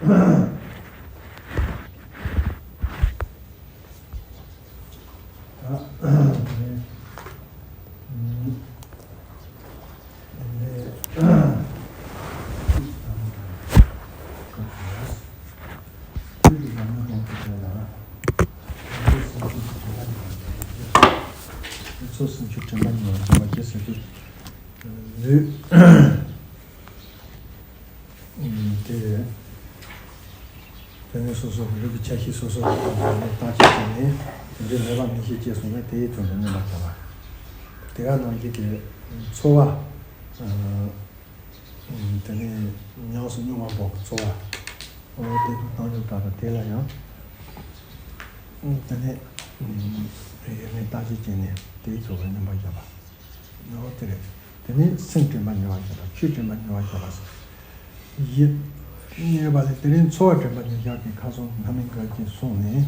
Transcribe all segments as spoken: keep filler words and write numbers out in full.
ཚོ་སུམ་ཅུ་དྲན་པ་ཉེ་བར་སྦྱོང་བ་རྒྱལ་སྲས་ཀྱི་ལུས། དེ། དེ་ནས་སོ་སོ་གི་ལུས་ཀྱི་ཆ་ཤས་སོ་སོ་གི་ཐོག་ནས་བརྟག་དཔྱད་བྱས་ནས། དེ་འདྲའི་མེད་པ་མིན་ཤས་སྐྱེས་སོང་ན་དེའི་དོན་དུ་མངོན་པར་བྱ་བ། དེ་ག་ནང་བཞིན་གྱི་ཚོར་བ། དེ་ནས་ཉམས་སུ་མྱོང་བ་པོ་གི་ཚོར་བ། འོ་དེ་དང་བཏང་སྙོམས་དྲག་པ་དེ་ལ་ཡང་། དེ་ནས་ཡོད་མེད་བརྟག་དཔྱད་བྱས་ནས་དེའི་ཚོར་བ་མངོན་པར་བྱ་བ། འོ་དེ་རེད། དེ་ནས་སེམས་དྲན་པ་ཉེ་བར་བྱ་བ། ཆོས་དྲན་པ་ཉེ་བར་བྱ་བ་ཟེར། ཡིད་ཉེ་བ་ལས་དེ་རིང་ཚོར་བ་དྲན་པ་ཉེ་བཞག་གི་ཁ་སང་སྔ་མའི་སྐབས་ཀྱི་སོང་ནས།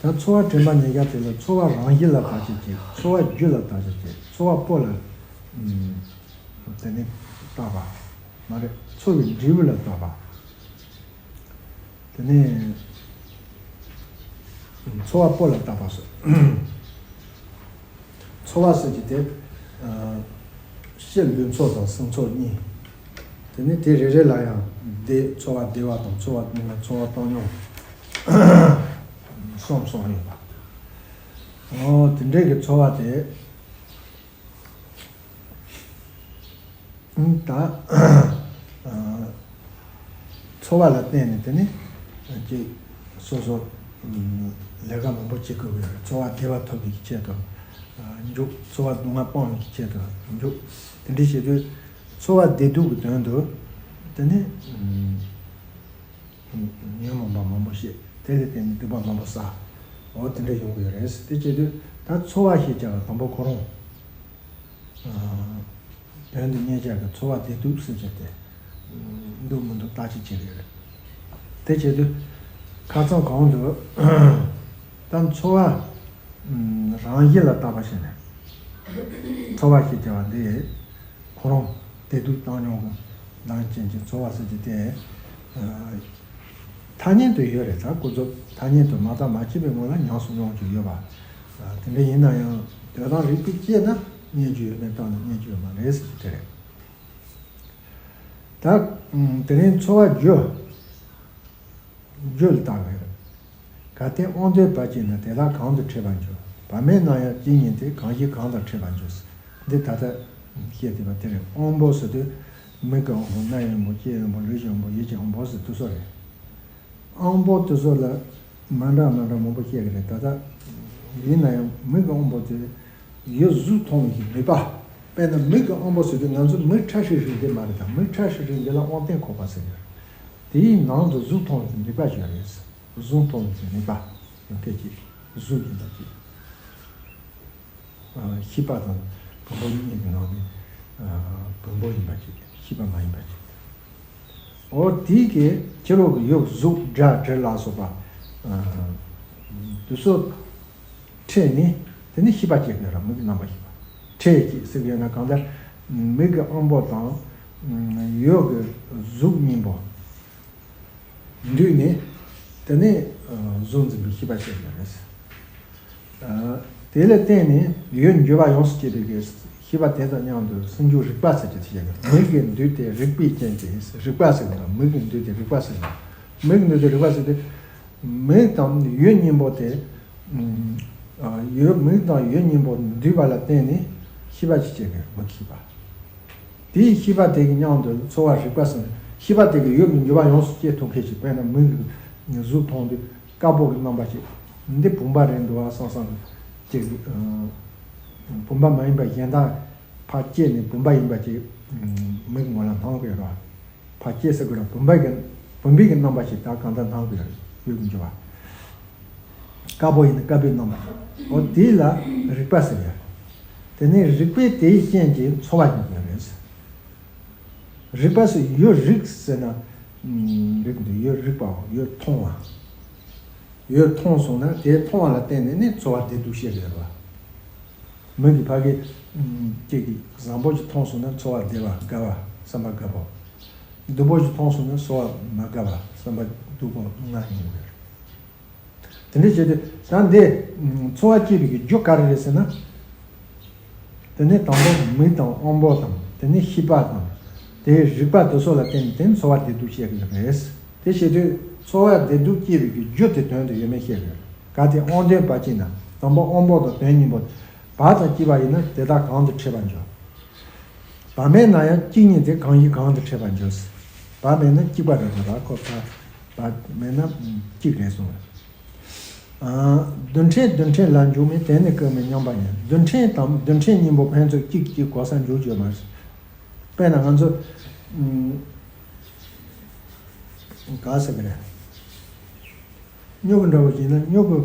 ད་ཚོར་བ་དྲན་པ་ཉེ་བཞག་དེ་ལ་ཚོར་བ་རང་བཞིན་ལ་བརྟག་དཔྱད་བྱེད། ཚོར་བ་རྒྱུ་ལ་བརྟག་དཔྱད་བྱེད། ཚོར་བ་པོ་ལ་དེ་ནས་བརྟག་པ། མ་རེད། ཚོར་བའི་འབྲས་བུ་ལ་བརྟག་པ། དེ་ནས་ཚོར་བ་པོ་ལ་བརྟག་པ་སོགས། ཚོར་བ་ཟེར་གྱི་དེ། ཕྱི་ལུས་ཚོར་དང་སེམས་ཚོར་གཉིས། དེ་ནས་དེ་རེ་རེ་ལ་ཡང་བདེ་ཚོར་བ་བདེ་བ་དང་ཚོར་བ་སྡུག་བསྔལ་ཚོར་བ་བཏང་སྙོམས་གསུམ་གསུམ་ཡོད་པ། འོ་དེ་འདྲའི་གི་ཚོར་བ་དེ། ད། ཚོར་བ་ལ་བརྟེན་ནས་དེ་ནི། ཅིག་སོ་སོ། ལས་ཀ་མང་པོ་བྱེད་དགོས་ཀྱི་ཡོད་རེད། ཚོར་བ་བདེ་བ་ཐོབ་པའི་ཆེད་དུ་འཇུག་ཚོར་བ་སྡུག་བསྔལ་སྤང་བའི་ཆེད་དུ་འཇུག་དེ་འདྲ་བྱེད་དུས་ཚོར་བ་བདེ་སྡུག་གི་དོན་དུ་དེ་ནི། ཉོན་མོངས་པ་མང་པོ་སྐྱེ། དེ་ལ་བརྟེན་ནས་སྡིག་པ་མང་པོ་བསགས། འོ་དེ་འདྲ་ཡོང་གི་ཡོད་རེད། དེ་བྱེད་དུས་ད་ཚོར་བ་ཞེས་བྱ་བ་དང་པོ་ཁོ་རང་། དོན་དུ་གཉེར་བྱ་གི་ཚོར་བ་བདེ་སྡུག་ཟེར་བྱ་དེ། འདུག་མི་འདུག་བརྟག་དཔྱད་བྱེད་ཀྱི་ཡོད་རེད། དེ་བྱེད་དུས་ཁ་སང་གོང་དུ་ད་ཚོར་བ་རང་བཞིན་ལ་བརྟག་པ་བྱས་ནས། ཚོར་བ་ཞེས་བྱ་བ་འདི། ཁོ་རང་བདེ་སྡུག་བཏང་སྙོམས་ཀྱི་ལམ་ཅན་གྱི་ཚོར་བ་ཟེར་གྱི་དེ། ཐ་སྙད་དུ་ཡོད་རེད། ད་ཀུན་རྫོབ་ཐ་སྙད་དུ་མ་བརྟགས་མ་དཔྱད་པའི་ངོ་ལ་ཉམས་སུ་མྱོང་རྒྱུ་ཡོད་པ། དེ་འདྲ་ཡིན་ན་ཡང་དོན་དམ་རིགས་པས་དཔྱད་ན་རྙེད་རྒྱུ་ཡོད་མེད་བརྟགས་ན་རྙེད་རྒྱུ་ཡོད་མ་རེད་ཟེར་གྱི་དེ་རེད། ད། དེ་རིང་ཚོར་བ་རྒྱུ། རྒྱུ་ལ་བརྟག་པའི་རེད། གལ་ཏེ་དབང་དོན་བར་གཅིག་ན་དེ་དག་གང་དུ་འཕྲད་པར་འགྱུར། བར་མའི་རྣམ་གཡེང་ཅི་སྙེད་དེ། གང་ཞིག་གང་དང་འཕྲད་པར་འགྱུར། འདི་ད་ལྟ་བཤད་བསྡད་པ་དེ་རེད། དབང་པོ་ཟེར་དུས་མིག་གི་དབང་པོ། རྣ་ཡི་དབང་པོ། ལྕེའི་དབང་པོ། ལུས་ཀྱི་དབང་པོ། ཡིད་ཀྱི་དབང་པོ་ཟེར་དུས་སོ་རེད། དབང་པོ་དེ་ཚོ་ལ་མ་འདྲ་མ་འདྲ་མང་པོ་བཤད་ཀྱི་རེད། ད་ལྟ་ཡིན་ན་ཡང་མིག་གི་དབང་པོ་དེ་ཡུལ་གཟུགས་མཐོང་བའི་ནུས་པ། དཔེར་ན་མིག་གི་དབང་པོ་ཟེར་དུས་ང་ཚོ་མིག་ཁྲ་ཧྲིག་རིག་འདི་མ་རེད། ད་མིག་ཁྲ་ཧྲིག་རིག་འདི་ལ་དབང་རྟེན་ཁོག་པ་ཟེར་གྱི་རེད། དེའི་ནང་དུ་གཟུགས་མཐོང་བའི་ནུས་པ་ཞིག་རེད། གཟུགས་མཐོང་བའི་ནུས་པ་ཡང་སྐད་ཅིག་གཟུགས་ཡིན་པ་ཅིག་ཤེས་པ་དང་བུམ་པ་གཉིས་ཀྱི་ནང་ནས་བུམ་པ་ཡིན་པ་ཅིག་ཤེས་པ་མ་ཡིན་པ་ཅིག་འོ་དེའི་གི་ཕྱི་རོལ་གྱི་ཡུལ་གཟུགས་སྒྲ་དྲི་ལ་སོགས་པ། དེ་ཚོ་འཕྲད་ནས་དེ་ནས་ཤེས་པ་སྐྱེ་དགོས་ར། མིག་གི་རྣམ་པ་ཤེས་པ། འཕྲད་ཅིག་ཟེར་གྱི་ཡོད་ན་གང་ལྟར་མིག་གི་དབང་པོ་དང་ཡུལ་གྱི་གཟུགས་གཉིས་པོ་འདུས་ནས་དེ་ནས་གཟུགས་འཛིན་པའི་ཤེས་པ་སྐྱེ་དགོས་རེད། དེ་ལ་བརྟེན་ནས་ཡུལ་འགྱུ་བ་ཡོངས་སུ་སྐྱེད་པའི་གི་ཤེས་པ་དེ་དང་མཉམ་དུ་སེམས་འགྱུ་རིག་པ་ཟེར་གྱི་ཚིག་ཡོད། མིག་གི་འདུས་ཏེ་རིག་པའི་རྐྱེན་གྱིས། རིག་པ་ཟེར་གྱི་འདུག་མིག་གི་འདུས་ཏེ་རིག་པ་ཟེར་གྱི་འདུག་མིག་གི་འདུས་ཏེ་རིག་པ་ཟེར་ཏེ། མིག་དང་ཡུལ་གཉིས་པོ་དེ། ཡུལ་མིག་དང་ཡུལ་གཉིས་པོ་འདུས་པ་ལ་བརྟེན་ནས་ཤེས་པ་ཅིག་སྐྱེ་དགོས། མིག་ཤེས་པ། དེའི་ཤེས་པ་དེ་གི་མཉམ་དུ་ཚོར་བ་རིག་པ་ཟེར་ནས་ཤེས་པ་དེ་གི་ཡུལ་གྱི་འགྱུ་བ་ཡོངས་སུ་སྐྱེ་ཐུབ་མཁན་ཞིག་དཔེར་ན་མིག་གི་གཟུགས་མཐོང་དུས་དཀར་པོ་གི་རྣམ་པ་ཞིག་འདི་བུམ་པ་རེད་འདུག་བ་བསམ་བསམ་ཅིག་བུམ་པ་མ་ཡིན་པ་གཞན་དག་ཕར་བསྐྱེད་ནས་བུམ་པ་ཡིན་པ་ཅིག་མིག་ངོ་ལ་སྣང་གི་ཡོད་རེད་བ། ཕར་བསྐྱེད་ཟེར་དགོས་རེད། བུམ་པ་གི་བུམ་པའི་གི་རྣམ་པ་ཞིག་ད་གང་ལྟར་སྣང་གི་ཡོད་རེད། ཡུལ་གྱི་འགྱུ་བ། དཀར་པོ་ཡིན་ན་དཀར་པོའི་རྣམ་པ། འོ་དེ་ལ་རིག་པ་ཟེར་ཡ། དེ་ནས་རིག་པས་དེའི་རྐྱེན་གྱིས་ཚོར་བ་སྙོམས་པ་རེད། རིག་པ་ཟེར་ཡུལ་རིག་ཟེར་ན། རིག་འདི་ཡུལ་རིག་པའོ། ཡུལ་མཐོང་བ། ཡུལ་མཐོང་སོང་ན་དེ་མཐོང་བ་ལ་བརྟེན་ནས་ནི་ཚོར་བ་བདེ་སྡུག་ཤེས་དགོས་རེད་བ། མིག་གིས་ཕ་གི་ཅིག་གིས་བཟང་པོ་ཅིག་མཐོང་སོང་ན་ཚོར་བ་བདེ་བ་དགའ་བ་བསམ་པ་དགའ་པོ། སྡུག་པོ་ཞིག་མཐོང་སོང་ན་གསོལ་བ་མ་དགའ་བ་བསམ་པ་སྡུག་པོ་ལྔ་ཡིན་པས། དེ་འདྲ་བྱས་ཏེ་ད་འདི་ཚོར་བ་སྐྱེས་པའི་གི་རྒྱུ་ག་རེ་རེད་ཟེར་ན། དེ་ནས་དང་པོ་མིག་དང་དབང་པོ་དང་དེ་ནས་ཤེས་པ་དང་དེའི་རིག་པ་དེ་ཚོ་ལ་བརྟེན་ནས་དེ་ནས་ཚོར་བ་བདེ་སྡུག་སྐྱེ་གི་རེད། དེ་བྱེད་དུས་ཚོར་བ་བདེ་སྡུག་སྐྱེ་བའི་གི་རྒྱུ་དེ་དོན་དུ་ཡོད་མེད་བཤད་དགོས། གལ་ཏེ་དབང་དོན་བར་གཅིག་ན་དང་པོ་དབང་པོ་དང་དོན་གཉིས་པོ་བར་དང་གཅིག་པ་ཡིན་ན་དེ་དག་གང་དུ་འཕྲད་པར་འགྱུར། བར་མེད་ན་ཡང་གཅིག་ཉིད་དེ་གང་ཞིག་གང་དུ་འཕྲད་པར་འགྱུར། བར་མེད་ན་གཅིག་པ་རེད་འགྲོ་བ་ཁོ་བར་བར་མེད་ན་གཅིག་རེད་གསུངས། རྡུལ་ཕྲན་རྡུལ་ཕྲན་ལ་འཇུག་མིན་དེ་ནི་སྐབས་མེད་མཉམ་པ་ཉིད། རྡུལ་ཕྲན་དང་རྡུལ་ཕྲན་གཉིས་པོ་ཕན་ཚུན་གཅིག་གཅིག་གོ་ས་འཇུག་རྒྱུ་མ་རེད། དཔེར་ན་ང་ཚོ་ག་ཟེར་གི་རེད། སྨྱུ་གུ་འདྲ་བོ་ཞིག་ན་སྨྱུ་གུ་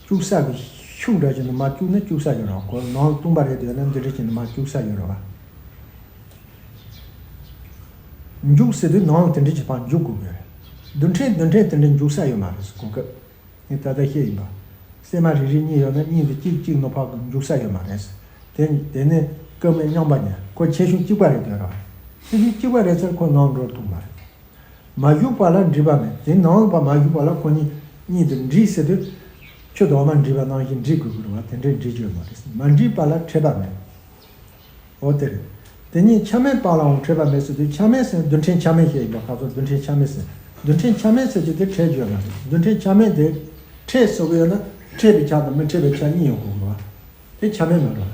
བཅུག་ས་གི་ཤུགས་འདྲ་ཞིག་ན་མར་བཅུག་ན་བཅུག་ས་ཡོད་རེད་བ། ཁོ་ནང་ལ་བཏུང་པ་རེད་དེ་ཡོད་ན་འདི་འདྲ་ཞིག་ན་མར་བཅུག་ས་ཡོད་རེད་བ། འཇུག་ཟེར་དུས་ནང་ལ་དེ་འདྲ་ཞིག་ཕར་འཇུག་དགོས་ཀྱི་རེད། རྡུལ་ཕྲན་རྡུལ་ཕྲན་དེ་འདྲ་འཇུག་ས་ཡོད་མ་རེད་གོ་སྐབས། ངས་ད་ལྟ་བཤད་ཡིན་པ། སྲན་མ་རེ་རེ་གཉིས་ཡོད་ན་གཉིས་དེ་གཅིག་གཅིག་ནང་ཕར་འཇུག་ས་ཡོད་མ་རེད། དེ་དེ་ནས་སྐབས་མེད་མཉམ་པ་ཉིད་ཁོ་ཆེ་ཆུང་གཅིག་པ་རེད་དེ་རེད་བ། ཆེ་ཆུང་གཅིག་པ་རེད་ཚེ་ཁོ་ནང་འགྲོ་ཐུབ་མ་རེད། མ་ཞུགས་པ་ལ་འདྲིས་པ་མེད། དེ་ནང་ལ་མ་ཞུགས་པ་ལ་ཁོ་གཉིས་གཉིས་དེ་འདྲིས་ཟེར་དུས། ཆུ་དྭངས་མ་འདྲིས་པ་ནང་བཞིན་འདྲིས་དགོས་ཀྱི་རེད་བ། དེ་འདྲའི་འདྲིས་རྒྱུ་ཡོད་མ་རེད། མ་འདྲིས་པ་ལ་འཕྲད་པ་མེད། འོ་དེ་རེད། དེ་གཉིས་ཆ་མེད་པ་ལའང་འཕྲད་པ་མེད་ཟེར་དུས་ཆ་མེད་ཟེར་རྡུལ་ཕྲན་ཆ་མེད་ཞིག་ཡིན་པ་ཁ་ཚོ་རྡུལ་ཕྲན་ཆ་མེད་ཟེར། རྡུལ་ཕྲན་ཆ་མེད་ཟེར་གྱི་དེ་འཕྲད་རྒྱུ་ཡོད་མ་རེད། རྡུལ་ཕྲན་ཆ་མེད་དེ་འཕྲད་ཟེར་གྱི་ཡོད་ན་འཕྲད་པའི་ཆ་དང་མི་འཕྲད་པའི་ཆ་གཉིས་ཡོང་དགོས་ཀྱི་རེད་བ། དེ་ཆ་མེད་མ་རེད་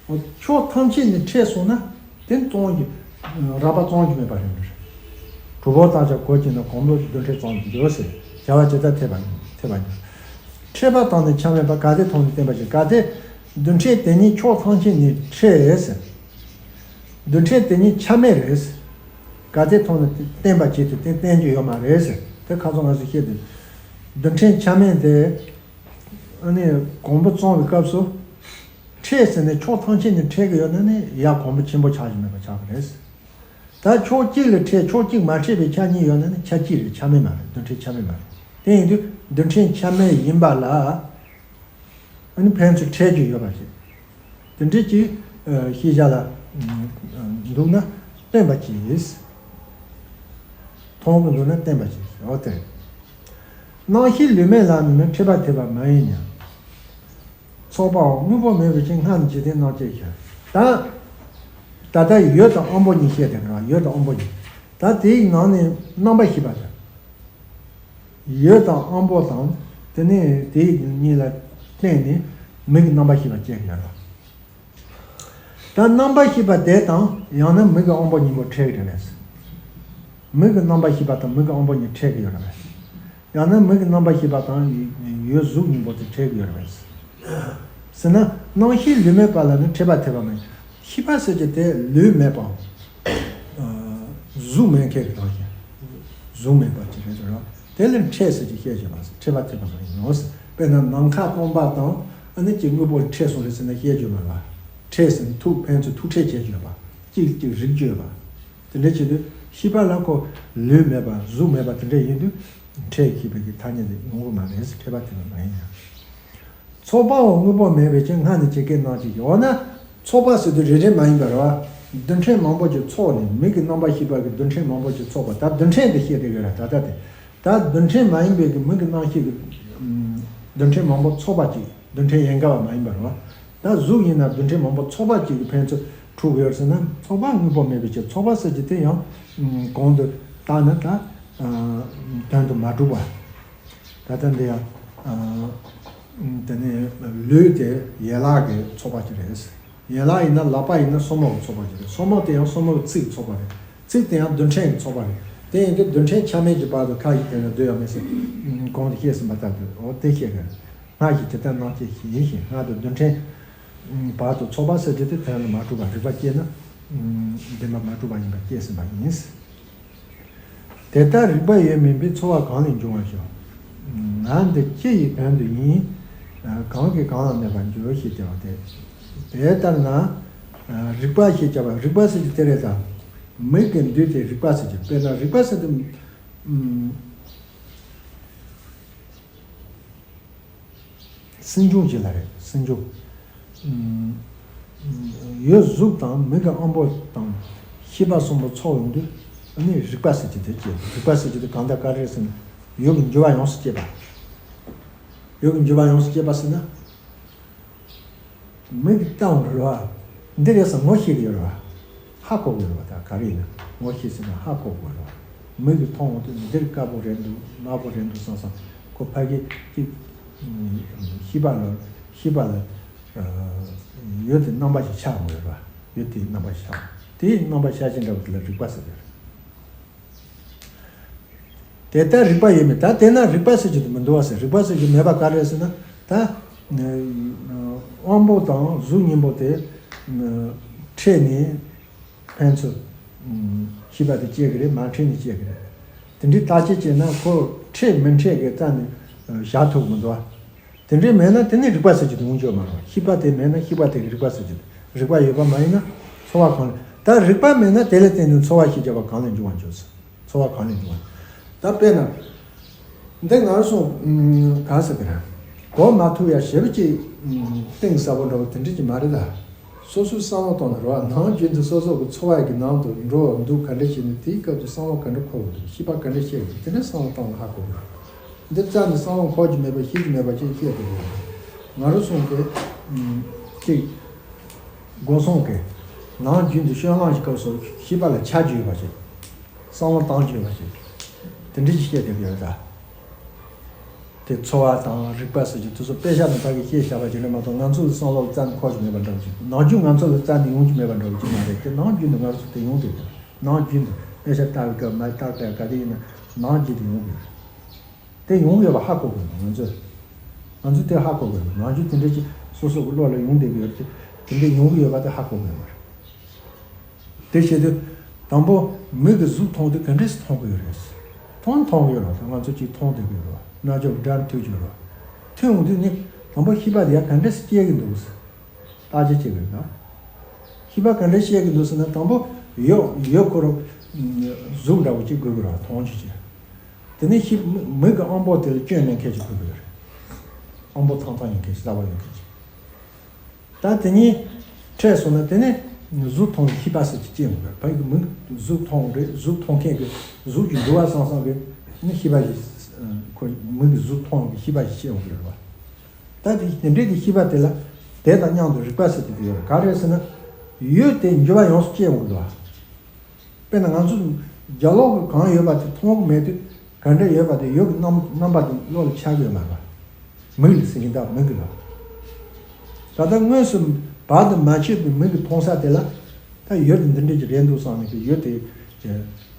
བ། ཕྱོགས་ཐམས་ཅད་ནས་འཕྲད་སོང་ན་དེ་སྟོང་གི་རགས་པ་སྟོང་གི་མེད་པ་རེད་འདུག་གྲུབ་པ་བརྟག་བྱ་གོ་གྱུར་ན་གང་ལོག་རྡུལ་ཕྲན་ཙམ་དུ་འགྱུར་ཟེར་བྱ་བ་ཇི་ལྟར་འཐད་པ་ཡིན་འཐད་པ་ཡིན། འཕྲད་པ་དང་ནི་ཆ་མེད་པ་གལ་ཏེ་མཐོང་ནས་བསྟན་པ་ཅིག་གལ་ཏེ་རྡུལ་ཕྲན་དེ་ཉིད་ཕྱོགས་ཐམས་ཅད་ནས་འཕྲད་ཟེར། རྡུལ་ཕྲན་དེ་ཉིད་ཆ་མེད་རེད་ཟེར། གལ་ཏེ་མཐོང་ནས་བསྟན་པ་ཅིག་དེ་བསྟན་རྒྱུ་ཡོད་མ་རེད་ཟེར། དེ་ཁ་སང་ང་ཚོས་བཤད་དུས་རྡུལ་ཕྲན་ཆ་མེད་དེ་ཨ་ནི་གོང་བུ་བཙོང་བའི་སྐབས་སུ། འཕྲད་ཟེར་ནས་ཕྱོགས་ཐམས་ཅད་ནས་འཕྲད་ཀྱི་ཡོད་ན་ནི་ཡ་གོང་བུ་ཆེན་པོ་ཆགས་ཀྱི་མེད་པ་ཆགས་ཀྱི་རེད། ད་ཕྱོགས་གཅིག་ལ་འཕྲད་ཕྱོགས་གཅིག་མ་འཕྲད་པའི་ཆ་གཉིས་ཡོད་ན་ནི་ཆ་གཅིག་རེད། ཆ་མེད་མ་རེད། རྡུལ་ཕྲན་ཆ་མེད་མ་རེད། དེ་ཡིན་དུས་རྡུལ་ཕྲན་ཆ་མེད་ཡིན་པ་ལ་ཨ་ནི་ཕན་ཚུན་འཕྲད་རྒྱུ་ཡོད་པ་རེད། དེ་འདྲའི་ཅིག་ཤེས་བྱ་ལ་འདུག་ན་བསྟན་པ་ཅིག་མཐོང་གི་འདུག་ན་བསྟན་པ་ཅིག་འོ་དེ་རེད། སྣང་ཤས་ལུས་མེད་ལ་ནི་ནི་འཕྲད་པ་འཐད་པ་མ་ཡིན་ཡང་། ཚོགས་པའོ། དངོས་པོ་མེད་པའི་ཕྱིར་སྔར་ནི་འཇིག་རྟེན་སྣང་བཅས་ཁྱབ། ད། ད་ལྟ་ཡུལ་དང་དབང་པོ་གཉིས་བཤད་དེ་ར་ཡུལ་དང་དབང་པོ་གཉིས། ད་དེའི་ནང་ནས་རྣམ་པ་ཤེས་པ་དང་། ཡུལ་དང་དབང་པོ་དང་དེ་ནས་དེའི་གཉིས་ལ་བརྟེན་ནས་མིག་གི་རྣམ་པ་ཤེས་པ་སྐྱེ་དགོས་ར། ད་རྣམ་པ་ཤེས་པ་དེ་དང་ཡང་ན་མིག་གི་དབང་པོ་གཉིས་པོ་འཕྲད་ཀྱི་རེད་པས། མིག་གི་རྣམ་པ་ཤེས་པ་དང་མིག་གི་དབང་པོ་གཉིས་འཕྲད་ཀྱི་ཡོད་རེད་པས། ཡང་ན་མིག་གི་རྣམ་པ་ཤེས་པ་དང་ཡུལ་གཟུགས་གཉིས་པོ་དེ་འཕྲད་ཀྱི་ཡོད་རེད་པས། ཟེར་ན་སྣང་ཤས་ལུས་མེད་པ་ལ་ནི་འཕྲད་པ་འཐད་པ་མེད། ཤེས་པ་ཟེར་གྱི་དེ་ལུས་མེད་པའམ། གཟུགས་མེད་མཁན་གྱི་རང་བཞིན། གཟུགས་མེད་པ་ཅིག་རེད་ཟེར་རོ། དེ་ལ་འཕྲད་ཟེར་གྱི་བཤད་ཀྱི་མ་ཟད་འཕྲད་པ་འཐད་པ་མ་ཡིན་ནོ། དཔེར་ན་ནམ་མཁའ་སྟོང་པ་དང་ཨ་ནི་ཅིག་དངོས་པོ་འཕྲད་སོང་རེད་ཟེར་ན་བཤད་རྒྱུ་མ་རེད་པ། འཕྲད་ཟེར་ན་ཐུག་ཕན་ཚུན་ཐུག་འཕྲད་བྱེད་རྒྱུ་ཡོད་པ། གཅིག་གཅིག་རིག་རྒྱུ་ཡོད་པ། དེ་འདྲ་བྱེད་དུས་ཤེས་པ་ལ་ཁོ་ལུས་མེད་པ་གཟུགས་མེད་པ་དེ་འདྲ་ཡིན་དུས་འཕྲད་ཤེས་པའི་གི་ཐ་སྙད་དེ་ཡོང་གི་མ་རེད། འཕྲད་པ་དེ་ལ་མ་ཡིན་ཡང་། ཚོགས་པའོ། དངོས་པོ་མེད་པའི་ཕྱིར་སྔར་ནི་ཇི་སྐད་སྣང་བཅས་ཀྱི་འོ་ན། ཚོགས་པ་ཟེར་དུས་རེ་རེ་མ་ཡིན་པ་རེད་པ། རྡུལ་ཕྲན་མང་པོ་ཅིག་ཚོགས་ནས་མིག་གི་རྣམ་པར་ཤེས་པ་གི་རྡུལ་ཕྲན་མང་པོ་ཅིག་ཚོགས་པ་ད་རྡུལ་ཕྲན་དེ་བཤད་དེ་ཡོད་ར་ད་ལྟ་དེ། ད་རྡུལ་ཕྲན་མ་ཡིན་པའི་གི་མིག་གི་རྣམ་ཤེས་ཀྱི་རྡུལ་ཕྲན་མང་པོ་ཚོགས་པ་ཅིག་རྡུལ་ཕྲན་ཡན་གར་བ་མ་ཡིན་པ་རེད་པ། ད་གཟུགས་ཡིན་ན་རྡུལ་ཕྲན་མང་པོ་ཚོགས་པ་ཅིག་གི་ཕན་ཚུན་འཁྲུལ་གྱི་ཡོད་ཟེར་ན་ཚོགས་པ་དངོས་པོ་མེད་པའི་ཕྱིར་ཚོགས་པ་ཟེར་གྱི་དེ་ཡང་གོང་དུ་བཏང་ན་ད་དོན་དུ་མ་གྲུབ་པ། ད་ལྟ་འདི་ཡང་དེ་ནི་ལུས་དེ་ཡན་ལག་གི་ཚོགས་པ་ཅིག་རེད། ཡན་ལག་ཡིན་ན་ལག་པ་ཡིན་ན་སོར་མོ་གི་ཚོགས་པ་ཅིག་རེད། སོར་མོ་དེ་ཡང་སོར་མོ་གི་ཚིགས་ཚོགས་པ་རེད། ཚིགས་དེ་ཡང་རྡུལ་ཕྲན་གྱི་ཚོགས་པ་རེད། དེ་ཡིན་དུས་རྡུལ་ཕྲན་ཆ་མེད་ཀྱི་བར་དུ་ཁ་ཡི་དེ་ནི་སྡོད་ཡོད་མེད་ཟེར། གོང་དུ་བཤད་ཟིན་པ་ལྟར་དུ་འོ་དེ་བཤད་དགོས། སྔར་གྱི་ཇི་ལྟར་སྣང་བཅས་ཤིང་ཡིན་ཞིང་སྔར་དུ་རྡུལ་ཕྲན་བར་དུ་ཚོགས་པ་ཟེར་རྒྱུ་དེ་དོན་ལ་མ་གྲུབ་པ་རིགས་པ་སྐྱེས་ན་བདེན་པ་མ་གྲུབ་པ་ཡིན་པ་སྐྱེས་ཟིན་པ་ཡིན། དེ་ལྟར་རིགས་པ་ཡོད་མིན་པའི་ཚོར་བ་གང་ལས་འབྱུང་བར་ཤོག་ང་འདི་ཅི་ཡི་དོན་དུ་ཡིན། གང་གིས་གང་ལ་གནོད་པར་འགྱུར་ཞེས་བྱ་བ་སྟེ། དེ་ལྟར་ན། རིགས་པ་ཞེས་བྱ་བ་རིགས་པ་ཟེར་གྱི་དེ་རེད་དམ། མིག་གི་འདུས་ཏེ་རིགས་པ་ཟེར་གྱི་དཔེར་ན་རིགས་པ་ཟེར་དུས། སེམས་བྱུང་ཞིག་ལ་རེད་སེམས་བྱུང་། ཡུལ་གཟུགས་དང་མིག་གི་དབང་པོ་དང་ཤེས་པ་གསུམ་པོ་ཚོགས་ཡོང་དུས་ ཨ་ནི་རིག་པ་ཟེར་གྱི་དེ་སྐྱེ། རིག་པ་ཟེར་གྱི་དེ་གང་ལྟར་ག་རེ་ཟེར་ན། ཡུལ་གྱི་འགྱུར་བ་ཡོངས་སུ་སྐྱེས་པ། ཡུལ་གྱི་འགྱུར་བ་ཡོངས་སུ་སྐྱེས་པ་ཟེར་ན། མིག་གིས་བལྟས་ཡོང་རེད་བ། འདི་རེད་ཟེར་ངོ་ཤེས་ཀྱི་ཡོད་རེད་བ། ཧ་གོ་གི་ཡོད་རེད་བ། ད་ག་རེ་ཡིན་ན་ངོ་ཤེས་ཟེར་ན་ཧ་གོ་གི་ཡོད་རེད་བ། མིག་གིས་མཐོང་ཡོང་དུས་འདིར་དཀར་པོ་རེད་འདུག་ནག་པོ་རེད་འདུག་བསམ་བསམ་ཁོ་ཕ་གི་ཅིག་ཤེས་པ་ལ་ཤེས་པ་ལ་ཡུལ་དེ་རྣམ་པ་ཞིག་ཆགས་ཡོང་གི་ཡོད་རེད་བ། ཡུལ་དེའི་རྣམ་པ་ཞིག་ཆགས། དེའི་རྣམ་པ་ཤར་གྱི་འདྲ་བོ་དེ་ལ་རིག་པ་ཟེར་གྱི་རེད། དེ་ལྟར་རིག་པ་ཡོད་མེད། ད་དེ་ན་རིག་པ་ཟེར་རྒྱུ་དེ་མི་འདུག་བ་ཟེར། རིག་པ་ཟེར་རྒྱུ་མེད་པ་ག་རེ་ཟེར་ན། ད་དབང་པོ་དང་གཟུགས་གཉིས་པོ་དེ་འཕྲད་ནས་ཕན་ཚུན་ཤེས་པ་དེ་སྐྱེ་གི་རེད། མ་འཕྲད་ནས་སྐྱེ་གི་རེད། དེ་འདྲའི་བརྟག་དཔྱད་བྱས་ན་ཁོ་འཕྲད་མི་འཕྲད་གི་རྩ་ནས་བཞག་ཐུབ་མི་འདུག་བ། དེ་འདྲའི་མེད་ན་དེ་ནི་རིག་པ་ཟེར་རྒྱུ་དེ་ཡོང་རྒྱུ་མ་རེད། ཤེས་པ་དེ་མེད་ན་ཤེས་པ་དེ་གི་རིག་པ་ཟེར་རྒྱུ་དེ། རིག་པ་ཡོད་པ་མ་ཡིན་ན་ཚོར་བ་གང་ལས། ད་རིག་པ་མེད་ན་དེ་ལ་བརྟེན་ནས་ཚོར་བ་ཞེས་བྱ་བ་གང་ལས་འབྱུང་བར་འགྱུར་ཟེར། ཚོར་བ་གང་ལས་འབྱུང་བ། ད་དཔེར་ན། འདི་ང་རང་ཚོ་ག་ཟེར་གི་རེད། གོ་མ་ཐུབ་ཡ་ཞེ་པོ་ཅིག་གཏིང་ཟབ་པོ་འདྲ་བོ་དེ་འདྲ་ཅིག་མ་རེད་ད། སོ་སོའི་བསམ་བློ་བཏང་ནས་རེད་བ། ནམ་རྒྱུན་དུ་སོ་སོ་གི་ཚོར་བ་གི་ནང་དུ་འགྲོ་འདུག་ག་འདྲ་བྱས་ནས་དེའི་སྐབས་ཀྱི་བསམ་བློ་ག་འདྲ་འཁོར་གི་འདུག་ཤེས་པ་ག་འདྲ་སྐྱེ་གི་འདུག་དེ་འདྲ་བསམ་བློ་བཏང་ནས་ཧ་གོ་གི་རེད། འདི་རྩ་ནས་བསམ་བློ་འཁོར་གྱི་མེད་པ་ཤེས་ཀྱི་མེད་པ་ཅིག་སྐྱེས་ཏེ་རེད། ང་རང་ཚོ་གི་ཅིག་སྒོ་སྲུང་གི་ནམ་རྒྱུན་དུ་སྤྱོད་ལམ་གྱི་སྐབས་སུ་ཤེས་པ་ལ་ཆ་རྒྱུས་ཡོད་པ་ཅིག་བསམ་བློ་བཏང་རྒྱུ་ཡོད་པ་ཅིག་དེ་འདྲ་ཅིག་སྐྱེས་ཏེ་ཡོད་ད། དེ་ཚོར་བ་དང་རིག་པ་ཟེར་རྒྱུ་དེ་ཚོ་དཔེ་ཆ་ནང་ཕ་གི་བཤད་བཞག་པ་ཅིག་རེད་མ་གཏོགས་ང་ཚོ་གི་བསམ་བློ་རྩ་ནས་འཁོར་གྱི་མེད་པ་འདྲ་བོ་ཅིག་ནམ་རྒྱུན་ང་ཚོ་ལ་རྩ་ནས་ཡོང་གི་མེད་པ་འདྲ་བོ་ཅིག་མ་རེད་དེ། ནམ་རྒྱུན་དུ་ང་ཚོ་དེ་ཡོང་དེ་ཡོད། ནམ་རྒྱུན་དུ་དཔེ་ཆ་ལྟ་བའི་སྐབས་མ་ལྟ་སྐབས་ག་དེ་ཡིན་ན་ནམ་རྒྱུན་དུ་ཡོང་གི་ཡོད། དེ་ཡོང་ཡོད་པ་ཧ་གོ་དགོས་ང་ཚོས། ང་ཚོས་དེ་ཧ་གོ་དགོས། ནམ་རྒྱུན་དེ་འདྲ་ཅིག་སོ་སོ་གི་བློ་ལ་ཡོང་བསྡད་ཀྱི་ཡོད་དེ། དེ་འདྲ་ཡོང་གི་ཡོད་པ་དེ་ཧ་གོ་དགོས་པ་རེད། དེ་བྱེད་དུས། དང་པོ་མིག་གིས་གཟུགས་མཐོང་དུས་ག་འདྲས་སུ་མཐོང་གི་ཡོད་རེད། མཐོང་མཐོང་གི་ཡོད་རེད་ང་ཚོ་གཅིག་མཐོང་བསྡད་ཀྱི་ཡོད་རེད། རྣ་ཅོག་སྒྲ་ཐོས་ཀྱི་ཡོད་རེད། ཐོས་ཡོང་དུས་ནི་དང་པོ་ཤེས་པ་དེ་ཡང་ག་འདྲས་སུ་སྐྱེ་གི་འདུག་བརྟག་དཔྱད་བྱེད་དགོས་ན། ཤེས་པ་ག་འདྲ་སྐྱེ་གི་འདུག་ཟེར་ན་དང་པོ་ཡོད་ཡོད་ཁོ་རང་གཟུགས་འདྲ་བོ་གཅིག་དགོས་ཀྱི་རེད་མཐོང་བྱེད་ཀྱི། དེ་ནས་ཤེས་མིག་གི་དབང་པོ་དེ་ལ་སྐྱོན་མེད་མཁན་ཞིག་དགོས་ཀྱི་ཡོད་རེད། དབང་པོ་ཐང་ཐང་ཡིན་མཁན་ཞིག་གསར་པ་ཡོད་མཁན་ཞིག་ད་དེ་གཉིས་འཕྲད་སོང་ན་དེ་ནས་གཟུགས་མཐོང་བའི་ཤེས་པ་ཟེར་གྱི་སྐྱེ་འོང་གི་རེད། ཕ་གི་མིག་གཟུགས་མཐོང་རེད། གཟུགས་མཐོང་མཁན་གྱི་གཟུགས་ཀྱི་འགྱུར་བ་སང་སང་གི་ནི་ཤེས་པ་ཞིག་ཁོ་མིག་གི་གཟུགས་མཐོང་གི་ཤེས་པ་ཞིག་སྐྱེ་འོང་གི་རེད་བ། ད་དེ་དེ་འདྲའི་གི་ཤེས་པ་དེ་ལ་དེ་དང་མཉམ་དུ་རིག་པ་ཟེར་གྱི་དེ་ཡོད་རེད། ག་རེ་ཟེར་ན་ཡུལ་དེ་འགྱུར་བ་ཡོངས་སུ་སྐྱེ་འོང་གི་རེད་བ། དཔེར་ན་ང་ཚོ་རྒྱབ་ལོགས་ཀྱི་གང་ཡོད་པ་དེ་མཐོང་གི་མེད་དུས་ག་འདྲ་ཡོད་པ་དེ་ཡུལ་གྱི་རྣམ་རྣམ་པ་དེ་བློ་ལ་འཆར་གི་ཡོད་མ་རེད་བ། མིག་ལ་ཟེར་གྱི་འདུག་མིག་གི་ལ། ད་ལྟ་དངོས་སུ་བར་དུ་མ་ཆོད་པའི་མིག་གིས་མཐོང་ས་དེ་ལ་ད་ཡུལ་དེ་འདི་འདྲ་ཅིག་རེད་འདུག་བསམ་ནས་ཀྱི་ཡུལ་དེ་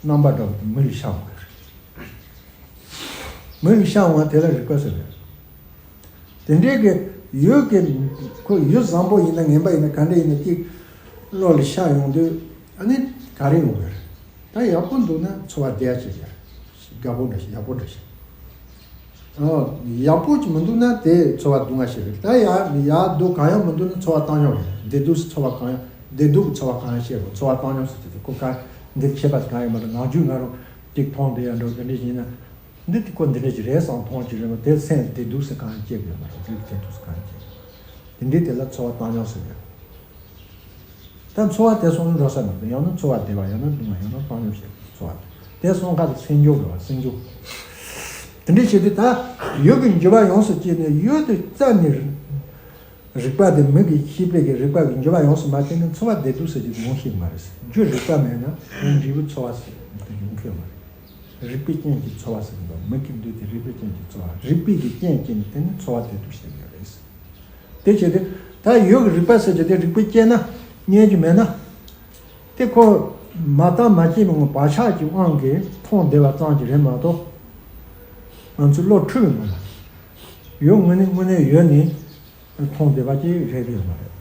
རྣམ་པ་འདྲ་བོ་དེ་མིག་ལ་ཤར་འོང་གི་རེད། མིག་ལ་ཤར་འོང་བ་དེ་ལ་རིག་པ་ཟེར་རེད། དེ་འདྲའི་གི་ཡུལ་གི་ཁོ་ཡུལ་བཟང་པོ་ཡིན་ན་ངན་པ་ཡིན་ན་ག་འདྲ་ཡིན་ན་ཅིག་བློ་ལ་ཤར་ཡོང་དུས་ཨ་ནི་ག་རེ་ཡོང་གི་རེད། ད་ཡག་པོ་འདུག་ན་ཚོར་བ་བདེ་བ་ཅིག་ཡོད་རེད། དགའ་པོ་འདྲ་ཞིག་ཡག་པོ་འདྲ་ཞིག་ཨོ། ཡག་པོ་ཅིག་མི་འདུག་ན་དེ་ཚོར་བ་སྡུག་བསྔལ་ཞིག་རེད། ད་ཡག་ཡག་སྡུག་གང་ཡང་མི་འདུག་ན་ཚོར་བ་བཏང་སྙོམས་རེད། བདེ་སྡུག་ཚོར་བ་གང་ཡང་བདེ་སྡུག་གི་ཚོར་བ་གང་ཡང་ཤེས་དགོས། ཚོར་བ་བཏང་སྙོམས་ཟེར་གྱི་དེ་ཁོ་ག་འདིར་ཁྱད་པར་གང་ཡང་མ་འདུག་ནམ་རྒྱུན་ང་རང་གཅིག་མཐོང་བསྡད་ཡ་འདྲ་བོ་དེ་འདྲ་ཡིན་ན། འདི་དེ་ཁོ་འདི་འདྲ་ཅིག་རེད་བསམ་མཐོང་ཅིག་རེད་མ་དེ་སེམས་བདེ་སྡུག་ཟེར་གང་ཡང་སྐྱེ་དགོས་མ་རེད། རིགས་བདེ་སྡུག་ཟེར་གང་ཡང་སྐྱེ་དགོས། དེ་འདྲའི་དེ་ལ་ཚོར་བ་བཏང་སྙོམས་ཟེར་གྱི་རེད། ད་ཚོར་བ་དེ་སོང་ན་འགྲོ་ས་མི་འདུག་ཡང་ན་ཚོར་བ་བདེ་བ་ཡང་ན་སྡུག་བསྔལ་ཡང་ན་བཏང་སྙོམས་བྱེད་ཚོར་བ་དེ་སོང་ཁ་དུ་སེམས་འགྱུར་དགོས་པ་སེམས་འགྱུར། དེ་འདྲ་བྱེད་དུས་ད་ཡུལ་གྱི་འགྱུར་བ་ཡོངས་སུ་སྐྱེས་ནས་ཡུལ་དུ་རྩ་ནས་རིག་པ་དེ་མིག་གི་ཤེས་པའི་གི་རིག་པ་གི་འགྱུར་བ་ཡོངས་སུ་མ་སྐྱེས་ན་ཚོར་བ་བདེ་སྡུག་ཟེར་གྱི་ཡོང་ཤེས་མ་རེད། རྒྱུ་རིག་པ་མེད་ན་དེ་འབྲས་བུ་ཚོར་བ་ཟེར་དེ་ཡོང་ཤེས་མ་རེད། རིག་པའི་རྐྱེན་གྱིས་ཚོར་བ་ཟེར་གྱི་འདུག་མིག་གི་འདུས་ཏེ་རིག་པའི་རྐྱེན་གྱིས་ཚོར་བ་རིག་པའི་གི་རྐྱེན་སྐྱེས་ནས་དེ་ནི་ཚོར་བ་བདེ་སྡུག་ཟེར་གྱི་རེད། དེ་བྱས་ཏེ་ད་ཡུལ་གྱི་རིག་པ་ཟེར་རྒྱུ་དེ་རིག་པའི་རྐྱེན་ན་རྙེད་རྒྱུ་མེད་ན། དེ་ཁོ་མ་བརྟགས་མ་དཔྱད་པའི་ངང་བག་ཆགས་ཀྱི་དབང་གིས་མཐོང་བདེ་བ་ཙམ་གྱིས་རེད་མ་གཏོགས། ང་ཚོའི་བློ་འཁྲུལ་བའི་ངང་ལ་ཡུལ་དངོས་གནས་དངོས་གནས་ཡོད་ནས་མཐོང་བདེ་བ་ཅིག་རེད་ཡོད་མ་རེད།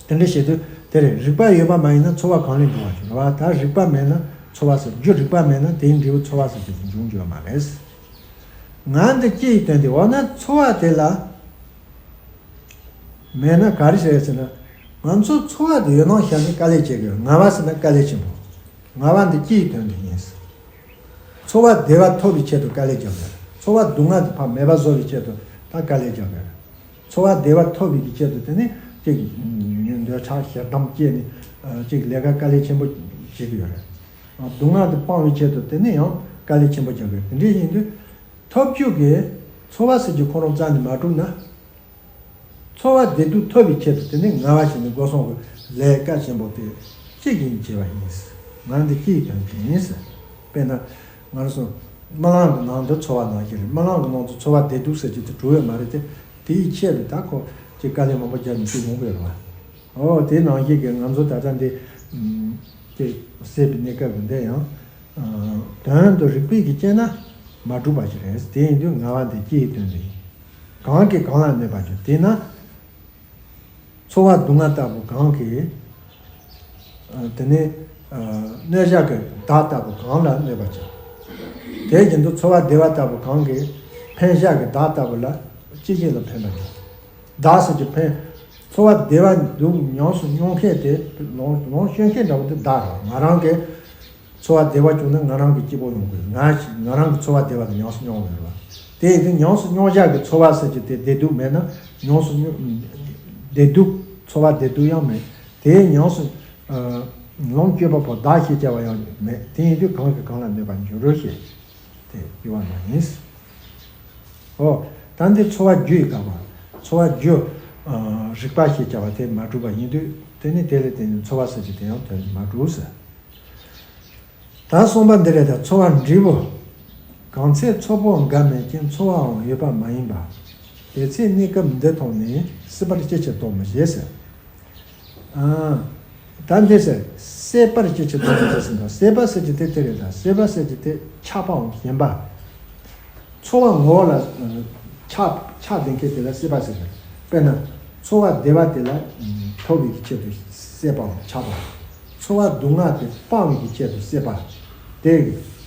དེ་འདྲ་བྱེད་དུས་དེ་རེད། རིག་པ་ཡོད་པ་མ་ཡིན་ན་ཚོར་བ་གང་ལས་འབྱུང་བ་ཞིག་རེད་བ། ད་རིག་པ་མེད་ན་ཚོར་བ་ཟེར་རྒྱུ་རིག་པ་མེད་ན་དེའི་འབྲས་བུ་ཚོར་བ་ཟེར་གྱི་འབྱུང་རྒྱུ་ཡོད་མ་རེད། ང་འདི་སྐྱེ་ཡི་དོན་དེ་འོ་ན་ཚོར་བ་དེ་ལ་མེད་ན་ག་རེ་བྱེད་ཟེར་ན། ང་ཚོ་ཚོར་བ་དེ་ཡོད་སྣང་བཞག་ནས་དཀའ་ལས་བྱེད་དགོས། ངལ་བ་ཟེར་ན་དཀའ་ལས་ཆེན་པོ། ངལ་བ་འདི་སྐྱེ་ཡི་དོན་དེ་ཡིན། ཚོར་བ་བདེ་བ་ཐོབ་པའི་ཆེད་དུ་དཀའ་ལས་རྒྱག་དགོས། ཚོར་བ་སྡུག་བསྔལ་དེ་ཕར་མེད་པ་བཟོ་བའི་ཆེད་དུ་ད་དཀའ་ལས་རྒྱག་དགོས། ཚོར་བ་བདེ་བ་ཐོབ་པའི་གི་ཆེད་དུ་དེ་ནི་ཅིག་འདོད་ཆགས་ཞེ་སྡང་སྐྱེས་ནས་ཅིག་ལས་ཀ་དཀའ་ལས་ཆེན་པོ་བྱེད་ཀྱི་ཡོད་རེད། སྡུག་བསྔལ་དེ་སྤང་བའི་ཆེད་དུ་དེ་ནས་ཡང་དཀའ་ལས་ཆེན་པོ་རྒྱག་དགོས། དེ་འདྲ་ཡིན་དུས་ཐབས་ཇུས་ཀྱི་ཚོར་བ་ཟེར་རྒྱུ་ཁོ་རང་རྩ་ནས་མ་གྲུབ་ན། ཚོར་བ་བདེ་སྡུག་ཐོབ་པའི་ཆེད་དུ་དེ་ནི་ངལ་བ་བྱས་ནས་སྒོ་སྲུང་གི་ལས་ཀ་ཆེན་པོ་དེ་གཅིག་ཡིན་བྱས་པ་ཡིན། ང་འདི་སྤྱིའི་དོན་དུ་ཡིན། དཔེར་ན་ང་རང་ཚོ་རྨི་ལམ་གྱི་ནང་དུ་ཚོར་བ་ནང་བཞིན་རེད། རྨི་ལམ་གྱི་ནང་དུ་ཚོར་བ་བདེ་སྡུག་ཟེར་རྒྱུ་དེ་གྲུབ་ཡོད་མ་རེད་དེ། དེའི་ཆེད་དུ་ད་ཁོ་ཅིག་དཀའ་ལས་མང་པོ་རྒྱབ་ནས་ཅིག་ཡོང་དགོས་རེད་བ། ཨོ་དེ་ནང་བཞིན་གྱི་ང་ཚོ་ད་ལྟ་འདི་ཅིག་སད་པའི་གནས་སྐབས་ཀྱི་འདི་ཡང་དོན་དུ་རིགས་པས་ཀྱིས་དཔྱད་ན་མ་གྲུབ་པ་ཞིག་རེད། དེ་ཡིན་དུས་ངལ་བ་འདི་སྤྱིའི་དོན་དུ་ཡིན། གང་གིས་གང་ལ་གནོད་པ་བྱུང་དེས་ན། ཚོར་བ་སྡུག་བསྔལ་ལྟ་བུ་གང་གིས། དེ་ནས་གནོད་བྱ་གི་བདག་ལྟ་བུ་གང་ལ་གནོད་པ་བྱུང་། དེ་བཞིན་དུ་ཚོར་བ་བདེ་བ་ལྟ་བུ་གང་གིས་ཕན་བྱ་གི་བདག་ལྟ་བུ་ལ་ཅི་ཞིག་ལ་ཕན་པ་བྱུང་། བདག་ཟེར་གྱི་ཕན། ཚོར་བ་བདེ་བ་སྡུག་ཉམས་སུ་མྱོང་མཁན་དེ་ལོངས་ལོངས་སྤྱོད་མཁན་འདྲ་བོ་དེ་བདག་རེད། ང་རང་གིས་ཚོར་བ་བདེ་བ་བྱུང་ན་ང་རང་གི་སྐྱིད་པོ་ཡོང་དགོས། ང་ང་རང་གི་ཚོར་བ་བདེ་བ་དེ་ཉམས་སུ་མྱོང་དགོས་རེད་བ། དེ་ཡིན་དུས་ཉམས་སུ་མྱོང་བྱ་གི་ཚོར་བ་ཟེར་གྱི་དེ་བདེ་སྡུག་མེད་ན་ཉམས་སུ་མྱོང་བདེ་སྡུག་ཚོར་བ་བདེ་སྡུག་ཡང་མེད། དེ་ཉམས་སུ་ལོངས་སྤྱོད་པ་པོ་བདག་ཞེས་བྱ་བ་ཡང་མེད། དེ་ཡིན་དུས་གང་གིས་གང་ལ་གནོད་པ་འབྱུང་རོ་ཞེས་དེ་དབྱེ་བ་མ་ཡིན། ཨོ། ད་འདི་ཚོར་བ་རྒྱུ་ཡི་དགག་པ། ཚོར་བ་རྒྱུ། རིགས་པ་ཞེས་བྱ་བ་དེ་མ་གྲུབ་པ་ཡིན་དུས་དེ་ནི་དེ་ལས་བརྟེན་ནས་ཚོར་བ་ཟེར་གྱི་དེ་ཡང་དོན་མ་གྲུབ་ཟེར། ད་གསུམ་པ་འདི་རེད། ད་ཚོར་བ་འབྲས་བུ། གང་ཚེ་ཚོགས་པོ་འགའ་མེད་ཀྱང་ཚོར་བའང་ཡོད་པ་མ་ཡིན་པ། དེ་ཚེ་གནས་སྐབས་འདི་མཐོང་ནས་སྲེད་པར་ཅི་ཕྱིར་དོགས་མི་བྱེད་ཟེར། ཨ། ད་འདི་ཟེར་སྲེད་པར་ཅི་ཕྱིར་དོགས་མི་བྱེད་ཟེར་ན་སྲེད་པ་ཟེར་གྱི་དེ་དེ་རེད། ད་སྲེད་པ་ཟེར་གྱི་དེ་ཆགས་པའམ་ཞེན་པ། ཚོར་བ་ངོ་བོ་ལ་ཆགས་ཆགས་ལྡན་མཁན་དེ་ལ་སྲེད་པ་ཟེར་གྱི་རེད། དཔེར་ན་ཚོར་བ་བདེ་བ་དེ་ལ་ཐོབ་པའི་ཆེད་དུ་སྲེད་པའམ་ཆགས་པ། ཚོར་བ་སྡུག་བསྔལ་དེ་སྤང་བའི་ཆེད་དུ་སྲེད་པ། དེ་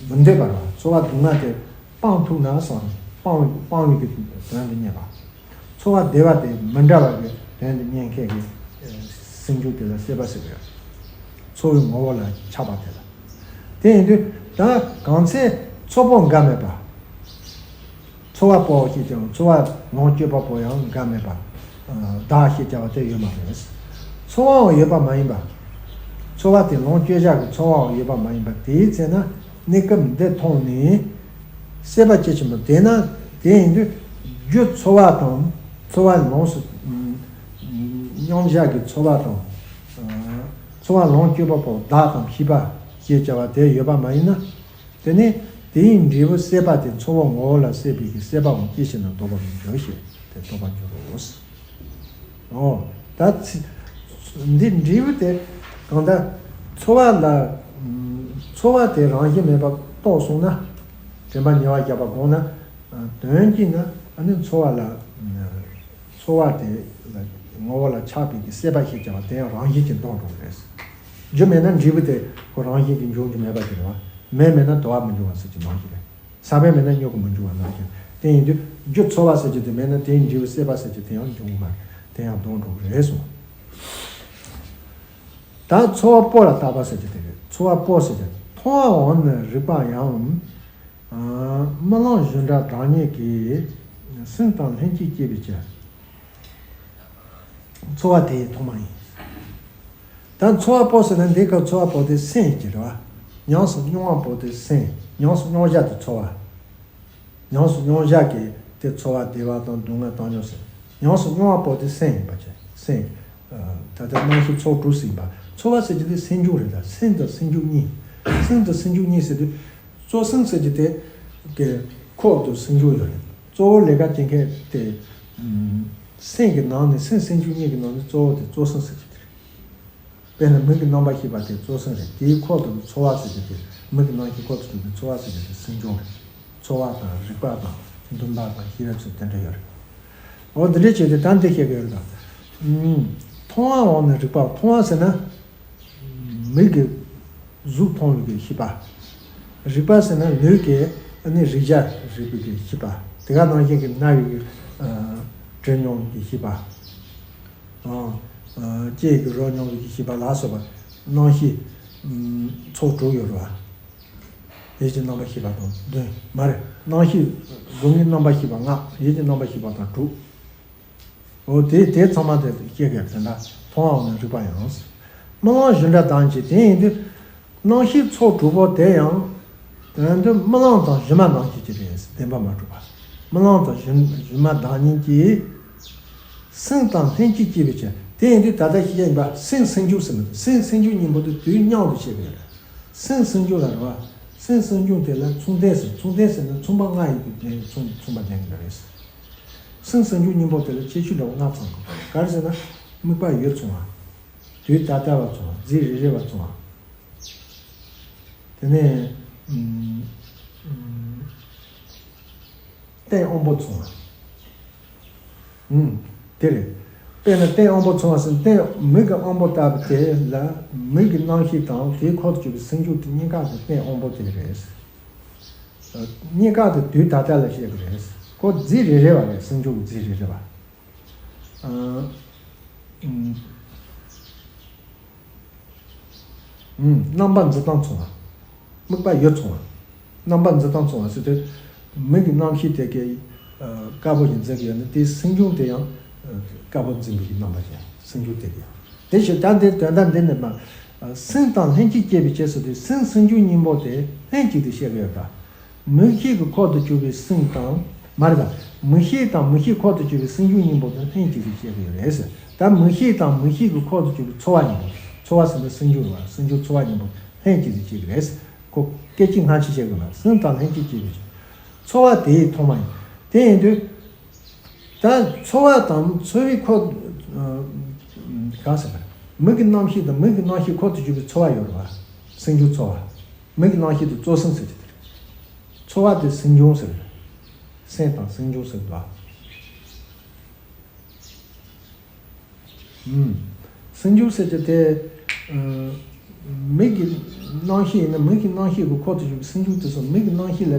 མི་འདོད་པ་རེད། ཚོར་བ་སྡུག་བསྔལ་དེ་སྤང་ཐུབ་ན་བསམ་སྤང་སྤང་བའི་དོན་དུ་གཉེར་བ། ཚོར་བ་བདེ་བ་དེ་མི་འདྲ་བ་གི་དོན་དུ་གཉེར་མཁན་གྱི་སེམས་བྱུང་དེ་ལ་སྲེད་པ་ཟེར་གྱི་ཡོད། ཚོར་བའི་ངོ་བོ་ལ་ཆགས་པ་དེ་ལ། དེ་ཡིན་དུས་ད་གང་ཚེ་ཚོགས་པོ་འགའ་མེད་པ། ཚོར་བ་པོ་ཞེས་ཀྱང་ཚོར་བ་ལོངས་སྤྱོད་པ་པོ་ཡང་འགའ་མེད་པ། བདག་ཞེས་བྱ་བ་དེ་ཡོད་མ་རེད། ཚོར་བའང་ཡོད་པ་མ་ཡིན་པ། ཚོར་བ་དེ་ལོངས་སྤྱོད་བྱ་གི་ཚོར་བའང་ཡོད་པ་མ་ཡིན་པ་དེའི་ཚེ་ན་གནས་སྐབས་འདི་མཐོང་ནས་སྲེད་པ་ཅི་ཕྱིར་མི། དེས་ན་དེ་ཡིན་དུས་རྒྱུ་ཚོར་བ་དང་ཚོར་བ་ལོངས་སུ་མྱོང་བྱ་གི་ཚོར་བ་དང་། ཚོར་བ་ལོངས་སྤྱོད་པ་པོ་བདག་དང་ཤེས་པ་ཞེས་བྱ་བ་དེ་ཡོད་པ་མ་ཡིན་ན། དེ་ནི་དེའི་འབྲས་བུ་སྲེད་པ་དེ་ཚོར་བ་ངོ་བོ་ལ་སྲེད་པའི་གི་སྲེད་པའང་སྐྱེ་ཕྱིར་ན་ལྡོག་པར་མི་འགྱུར་ཞེས་དེ་ལྡོག་པར་འགྱུར་རོ། ཨོ། ད་ཚི་འདི་འབྲས་བུ་དེ་གང་ལྟར་ཚོར་བ་ལ་ཚོར་བ་དེ་རང་བཞིན་མེད་པར་རྟོགས་སོང་ན། དྲན་པ་ཉེ་བར་བཞག་པ་དགོངས་ན། དོན་གྱིས་ན་ཨ་ནི་ཚོར་བ་ལ་ཚོར་བ་དེ་ལ་ངོ་བོ་ལ་ཆགས་པའི་གི་སྲེད་པ་ཞེས་བྱ་བ་དེ་ཡང་རང་བཞིན་གྱིས་སྟོང་འགྲོ་གི་རེད། རྒྱུ་མེད་ན་འབྲས་བུ་དེ་ཁོ་རང་བཞིན་གྱིས་འབྱུང་རྒྱུ་མེད་པ་དེ་རེད་བ། མེ་མེད་ན་དུ་བ་མི་འབྱུང་བ་ཟེར་གྱི་ནང་བཞིན་རེད། ས་བོན་མེད་ན་མྱུ་གུ་མི་འབྱུང་བ་ནང་བཞིན། དེ་ཡིན་དུས་རྒྱུ་ཚོར་བ་ཟེར་གྱི་དེ་མེད་ན་དེའི་འབྲས་བུ་སྲེད་པ་ཟེར་གྱི་དེ་ཡང་འབྱུང་གི་མ་རེད། དེ་ཡང་སྟོང་འགྲོ་གི་རེད་གསུངས། ད་ཚོར་བ་པོ་ལ་བརྟག་པ་ཟེར་གྱི་དེ་རེད། ཚོར་བ་པོ་ཟེར་གྱི་མཐོང་བའང་ནི་རིག་པ་ཡང་། རྨི་ལམ་བཞིན་འདྲ་བདག་ཉིད་ཀྱིས། སེམས་དང་ལྷན་ཅིག་སྐྱེས་པའི་ཕྱིར། ཚོར་བ་དེ་ཡི་ཐོག་མ་ཡིན། ད་ཚོར་བ་པོ་ཟེར་ན་འདི་སྐབས་ཚོར་བ་པོ་དེ་སེམས་ཀྱི་རེད་བ། ཉམས་སུ་མྱོང་བ་པོ་དེ་སེམས། ཉམས་སུ་མྱོང་བྱ་དེ་ཚོར་བ། ཉམས་སུ་མྱོང་བྱ་གི་དེ་ཚོར་བ་བདེ་བ་དང་སྡུག་བསྔལ་བཏང་སྙོམས་ཟེར། ཉམས་སུ་མྱོང་བ་པོ་དེ་སེམས་ཡིན་པ་བྱས་སེམས། ད་ལྟ་རྣམ་ཤེས་ཚོགས་དྲུག་ཟིན་པ། ཚོར་བ་ཟེར་གྱི་དེ་སེམས་བྱུང་རེད། ད་སེམས་དང་སེམས་བྱུང་གཉིས། སེམས་དང་སེམས་བྱུང་གཉིས་ཟེར་དུས། གཙོ་སེམས་ཟེར་གྱི་དེ་གི་ཁོག་ཏུ་སེམས་བྱུང་ཡོད་རེད། གཙོ་བོ་ལས་ཀ་བྱེད་མཁན་དེ། སེམས་ཀྱི་ནང་ནས་སེམས་སེམས་བྱུང་གཉིས་ཀྱི་ནང་ནས་གཙོ་བོ་དེ་གཙོ་སེམས་ཟེར་གྱི་དེ་རེད། དཔེར་ན་མིག་གི་རྣམ་པར་ཤེས་པ་དེ་གཙོ་སེམས་རེད། དེའི་ཁོག་ཏུ་ཚོར་བ་ཟེར་གྱི་དེ་མིག་གི་རྣམ་ཤེས་ཁོག་ཏུ་གྲུབ་པའི་ཚོར་བ་ཟེར་གྱི་དེ་སེམས་བྱུང་རེད། ཚོར་བ་དང་རིག་པ་དང་འདུན་པ་དང་ཤེས་རབ་ཟེར་དེ་འདྲ་ཡོད་རེད། འོ་འདི་འདྲའི་ཆེད་དུ་ད་འདི་བཤད་ཀྱི་ཡོད་ལ། མཐོང་བའང་ནི་རིག་པ། མཐོང་བ་ཟེར་ན། མིག་གིས་གཟུགས་མཐོང་བའི་གི་ཤེས་པ། རིག་པ་ཟེར་ན་ལུས་ཀྱི་ཨ་ནི་རེག་བྱ་རེག་པའི་གི་ཤེས་པ། དེ་ག་ནང་བཞིན་གྱི་རྣ་བའི་གི་དྲན་མྱོང་གི་ཤེས་པ། ལྕེ་ཡི་གི་རོ་མྱོང་བའི་གི་ཤེས་པ་ལ་སོགས་པ་རྣམ་ཤེས་ཚོགས་དྲུག་ཡོད་རེད་བ། ཡིད་ཀྱི་རྣམ་པར་ཤེས་པ་དང་བདུན་མ་རེད། རྣམ་ཤེས་གཟུགས་ཀྱི་རྣམ་པར་ཤེས་པ་ལྔ། ཡིད་ཀྱི་རྣམ་པར་ཤེས་པ་དང་དྲུག་འོ་དེ་དེ་ཚང་མ་དེ་སྐྱེ་དགོས་དེ་འདྲ་མཐོང་བའང་ནི་རིག་པ་ཡང་། རྨི་ལམ་བཞིན་འདྲ་བདག་ཉིད་ཀྱིས། དེ་ཡིན་དུས། རྣམ་ཤེས་ཚོགས་དྲུག་པོ་དེ་ཡང་དོན་དུ་རྨི་ལམ་དང་སྒྱུ་མ་རྣམ་ཤེས་ཀྱི་རེད། བདེན་པ་མ་གྲུབ་པ། རྨི་ལམ་དང་སྒྱུ་སྒྱུ་མ་བདག་ཉིད་ཀྱི་སེམས་དང་ལྷན་ཅིག་སྐྱེས་པའི་ཕྱིར། དེ་ཡིན་དུས་ད་ལྟ་ཤེས་ཡ་ཡིན་པ་སེམས་སེམས་བྱུང་ཟེར་མི་འདུག་སེམས་སེམས་བྱུང་གཉིས་པོ་དེ་དུས་མཉམ་དུ་བཤད་ཀྱི་ཡོད་རེད། སེམས་སེམས་བྱུང་ལ་རེད་བ། སེམས་སེམས་བྱུང་དེ་ལ་མཚུངས་ལྡན་ཟེར། མཚུངས་ལྡན་ཟེར་ན་མཚུངས་པ་ལྔ་ཡོད་པའི་དོན་མཚུངས་མཚུངས་པ་ལྡན་གྱི་རེད། སེམས་སེམས་བྱུང་གཉིས་པོ་དེ་ལ་ཁྱད་ཆོས་འདྲ་བོ་ལྔ་ཚང་དགོས། ག་རེ་ཟེར་ན། དམིགས་པ་ཡུལ་མཚུངས་པ། དུས་ད་ལྟ་བ་མཚུངས་པ། རྫས་རེ་རེ་བ་མཚུངས་པ། དེ་ནས་ཨུམ་ཨུམ་རྟེན་དབང་པོ་མཚུངས་པ། ཨུམ། དེ་རེད། དཔེར་ན་རྟེན་དབང་པོ་མཚུངས་པ་ཟེར་ན། རྟེན་མིག་གི་དབང་པོ་ལྟ་བུ་དེ་ལ་མིག་གི་རྣམ་ཤེས་དང་དེའི་འཁོར་དུ་གྱུར་པའི་སེམས་བྱུང་དེ་གཉིས་ཀ་དེ་རྟེན་དབང་པོ་དེ་རེད། གཉིས་ཀ་དེ་དུས་ད་ལྟ་ལ་བཤད་ཀྱི་རེད། ཁོ་རྫས་རེ་རེ་བ་རེད། སེམས་བྱུང་གི་རྫས་རེ་རེ་བ། ཨ། ཨུམ། ཨུམ། རྣམ་པ་འཛིན་སྟངས་མཚུངས་པ། དམིགས་པ་ཡུལ་མཚུངས་པ། རྣམ་པ་འཛིན་སྟངས་མཚུངས་པ་ཟེར་དུས། མིག་གི་རྣམ་ཤེས་དེ་གས་ཨ་དཀར་པོ་ཞིག་འཛིན་གྱི་ཡོད་ན། དེའི་སེམས་བྱུང་དེ་ཡང་ཨ་དཀར་པོ་འཛིན་པའི་རྣམ་པ་ཅན། སེམས་བྱུང་དེ་གས་ཡང་། དེ་བཞིན་ད་འདིར་དོན་དག་འདི་ནི་མ། ཨ་སེམས་དང་ལྷན་ཅིག་སྐྱེས་པའི་ཕྱིར་ཟེར་དུས། སེམས་སེམས་བྱུང་གཉིས་པོ་དེ་ལྷན་ཅིག་ཏུ་བཤད་ཀྱི་ཡོད་པ། མིག་ཤེས་ཀྱི་འཁོར་དུ་གྱུར་པའི་སེམས་དང་། མ་རེད་ད། མིག་ཤེས་དང་མིག་ཤེས་འཁོར་དུ་གྱུར་པའི་སེམས་བྱུང་གཉིས་པོ་དེ་ལྷན་ཅིག་ཏུ་བཤད་ཀྱི་ཡོད་རེད་ཟེར། ད་མིག་ཤེས་དང་མིག་ཤེས་ཀྱི་འཁོར་དུ་གྱུར་པའི་ཚོར་བ་གཉིས་པོ། ཚོར་བ་ཟེར་ན་སེམས་བྱུང་རེད་བ། སེམས་བྱུང་ཚོར་བ་གཉིས་པོ་ལྷན་ཅིག་ཏུ་བཤད་ཀྱི་རེད་ཟེར། ཁོ་སྐད་ཅིག་སྔ་ཕྱི་བཤད་དགོས་ན། སེམས་དང་ལྷན་ཅིག་སྐྱེས་པའི་ཕྱིར། ཚོར་བ་དེ་ཡིས་མཐོང་བ་ཡིན། དེ་ཡིན་དུས། ད་ཚོར་བ་དང་ཚོར་བའི་འཁོར། ཨ་གང་ཟེར་ན། མིག་གི་རྣམ་ཤེས་དང་མིག་གི་རྣམ་ཤེས་འཁོར་དུ་གྱུར་པའི་ཚོར་བ་ཡོད་རེད་བ། སེམས་བྱུང་ཚོར་བ། མིག་གི་རྣམ་ཤེས་དེ་གཙོ་སེམས་ཟེར་གྱི་དེ་རེད། ཚོར་བ་དེ་སེམས་བྱུང་ཟེར། སེམས་དང་སེམས་བྱུང་ཟེར་འདུག་ཨ། ཨུམ། སེམས་བྱུང་ཟེར་གྱི་དེ། ཨ་མིག་གི་རྣམ་ཤེས་ཡིན་ན། མིག་གི་རྣམ་ཤེས་ཀྱི་འཁོར་དུ་གྱུར་པའི་སེམས་བྱུང་དེ་ཚོ་མིག་གི་རྣམ་ཤེས་ལ་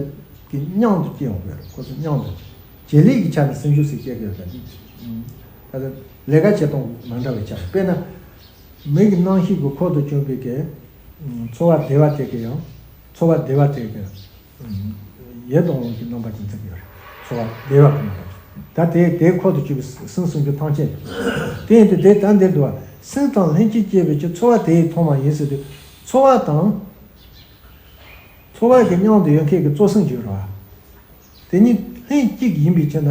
གི་མཉམ་དུ་སྐྱེ་ཡོང་གི་ཡོད་རེད། ཁོ་ཚོ་མཉམ་དུ། བྱེད་ལས་ཀྱི་ཆ་ནས་སེམས་བྱུང་ཟེར་སྐྱེ་གི་ཡོད་རེད། ད་ལྟ་ལས་ཀ་བྱེད་སྟངས་མ་འདྲ་བའི་ཆ་རེད། དཔེར་ན། མིག་གི་རྣམ་ཤེས་ཀྱི་འཁོར་དུ་གྱུར་པའི་གི་ཚོར་བ་བདེ་བ་དེ་གི་ཡང་། ཚོར་བ་བདེ་བ་དེ་གི་ཡིད་དུ་འོང་བའི་རྣམ་པ་ཅན་ཅིག་ཡོད་རེད། ཚོར་བ་བདེ་བ་གི་རྣམ་པ་ཅན། ད་དེ་དེའི་འཁོར་དུ་གྱུར་པའི་སེམས་སེམས་བྱུང་ཐམས་ཅད། དེ་ཡིན་དུས་དེ་ལྟར་འདིར་འདུག་བ། སེམས་དང་ལྷན་ཅིག་སྐྱེས་པའི་ཕྱིར། ཚོར་བ་དེ་ཡིས་མཐོང་བ་ཡིན་ཟེར་དུས། ཚོར་བ་དང་། ཚོར་བ་གི་མཉམ་དུ་ཡོད་མཁན་གྱི་གཙོ་སེམས་ཅིག་ཡོད་རེད་བ། དེ་གཉིས་ལྷན་ཅིག་ཡིན་པའི་ཕྱིར་ན།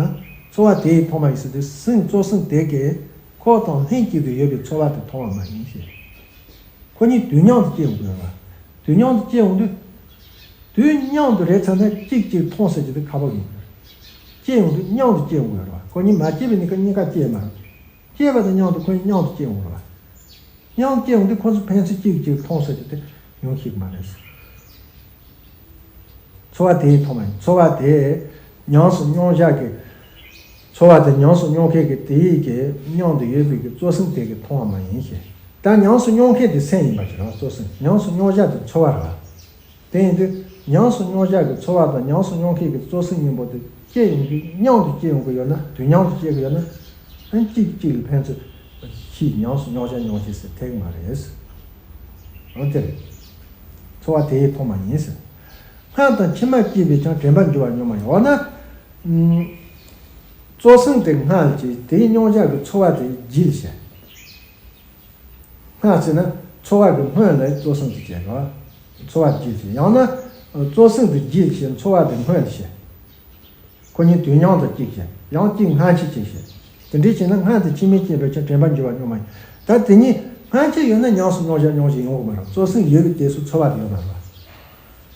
ཚོར་བ་དེ་ཡིས་མཐོང་བ་ཡིན་ཟེར་དུས། སེམས་གཙོ་སེམས་དེ་གས་ཁོ་དང་ལྷན་ཅིག་ཏུ་ཡོད་པའི་ཚོར་བ་དེ་མཐོང་བ་མ་ཡིན་ཞེས། ཁོ་གཉིས་དུས་མཉམ་དུ་སྐྱེ་ཡོང་གི་ཡོད་པ། དུས་མཉམ་དུ་སྐྱེ་ཡོང་དུས། དུས་མཉམ་དུ་རེད་ཚར་ན་གཅིག་གཅིག་མཐོང་ཟེར་གྱི་དེ་ཁག་པོ་ཡིན་པ་རེད། སྐྱེ་ཡོང་དུས་མཉམ་དུ་སྐྱེ་ཡོང་གི་ཡོད་རེད་བ། ཁོ་གཉིས་མ་སྐྱེས་པའི་གནས་སྐབས་གཉིས་ཀ་སྐྱེས་མ་རེད། སྐྱེས་པ་དང་མཉམ་དུ་ཁོ་གཉིས་མཉམ་དུ་སྐྱེ་ཡོང་གི་རེད་བ། མཉམ་སྐྱེ་ཡོང་དུས་ཁོ་ཚོ་ཕན་ཚུན་གཅིག་གིས་གཅིག་མཐོང་ཟེར་གྱི་དེ་ཡོང་ཤེས་ཀྱི་མ་རེད། ཚོར་བ་དེ་ཡིས་མཐོང་བ་ཡིན། ཚོར་བ་དེ་ཉམས་སུ་མྱོང་བྱ་གི། ཚོར་བ་དེ་ཉམས་སུ་མྱོང་མཁན་གྱི་དེ་ཡི་གི་མཉམ་དུ་ཡོད་པའི་གི་གཙོ་སེམས་དེ་གིས་མཐོང་བ་མ་ཡིན་ཞེས། ད་ཉམས་སུ་མྱོང་མཁན་དེ་སེམས་ཡིན་པ་ཅིག་རེད་བ། གཙོ་སེམས། ཉམས་སུ་མྱོང་བྱ་དེ་ཚོར་བ་རེད་བ། དེ་ཡིན་དུས་ཉམས་སུ་མྱོང་བྱ་གི་ཚོར་བ་དང་ཉམས་སུ་མྱོང་མཁན་གྱི་གཙོ་སེམས་གཉིས་པོ་དེ་སྐྱེ་ཡོང་གི། མཉམ་དུ་སྐྱེ་ཡོང་གི་ཡོད་ན། དུས་མཉམ་དུ་སྐྱེ་གི་ཡོད་ན། ཨ་ནི་གཅིག་གཅིག་ལ་ཕན་ཚུན་ཤེས། ཉམས་སུ་མྱོང་བྱ་མྱོང་བྱེད་ཟེར་ཐེག་མ་རེད། འོ་དེ་རེད། ཚོར་བ་དེ་ཡིས་མཐོང་བ་ཡིན་ཟེར། སྔ་དང་ཕྱི་མ་སྐྱེས་པས་ཀྱང་དྲན་པ་འགྱུར་བ་སྙོམས་མ་ཡིན། འོ་ན། ཨུམ། གཙོ་སེམས་དེ་སྔ་ལ་སྐྱེས། དེའི་མྱོང་བྱ་གི་ཚོར་བ་དེ་རྗེས་ལ་སྐྱེས། སྔ་ཟེར་ན་ཚོར་བ་གི་སྔོན་ལ་གཙོ་སེམས་དེ་སྐྱེས་རེད་བ། ཚོར་བ་རྗེས་ལ་སྐྱེས། ཡང་ན་གཙོ་སེམས་དེ་རྗེས་ལ་སྐྱེས། ཚོར་བ་དེ་སྔོན་ལ་སྐྱེས། ཁོ་གཉིས་དུས་མཉམ་དུ་གཅིག་བྱས། ཡང་གཅིག་སྔ་ཕྱི་གཅིག་བྱས། དེ་འདྲའི་བྱས་ན་སྔ་དང་ཕྱི་མའི་སྐྱེས་པའི་ཕྱིར་དྲན་པ་འགྱུར་བ་སྙོམས་མ་ཡིན། ད་དེ་གཉིས་སྔ་ཕྱི་ཡོད་ན་ཉམས་སུ་མྱོང་བྱ་མྱོང་བྱེད་ཡོང་གི་མ་རེད། གཙོ་སེམས་ཡོད་པའི་དུས་སུ་ཚོར་བ་དེ་ཡོད་མ་རེད།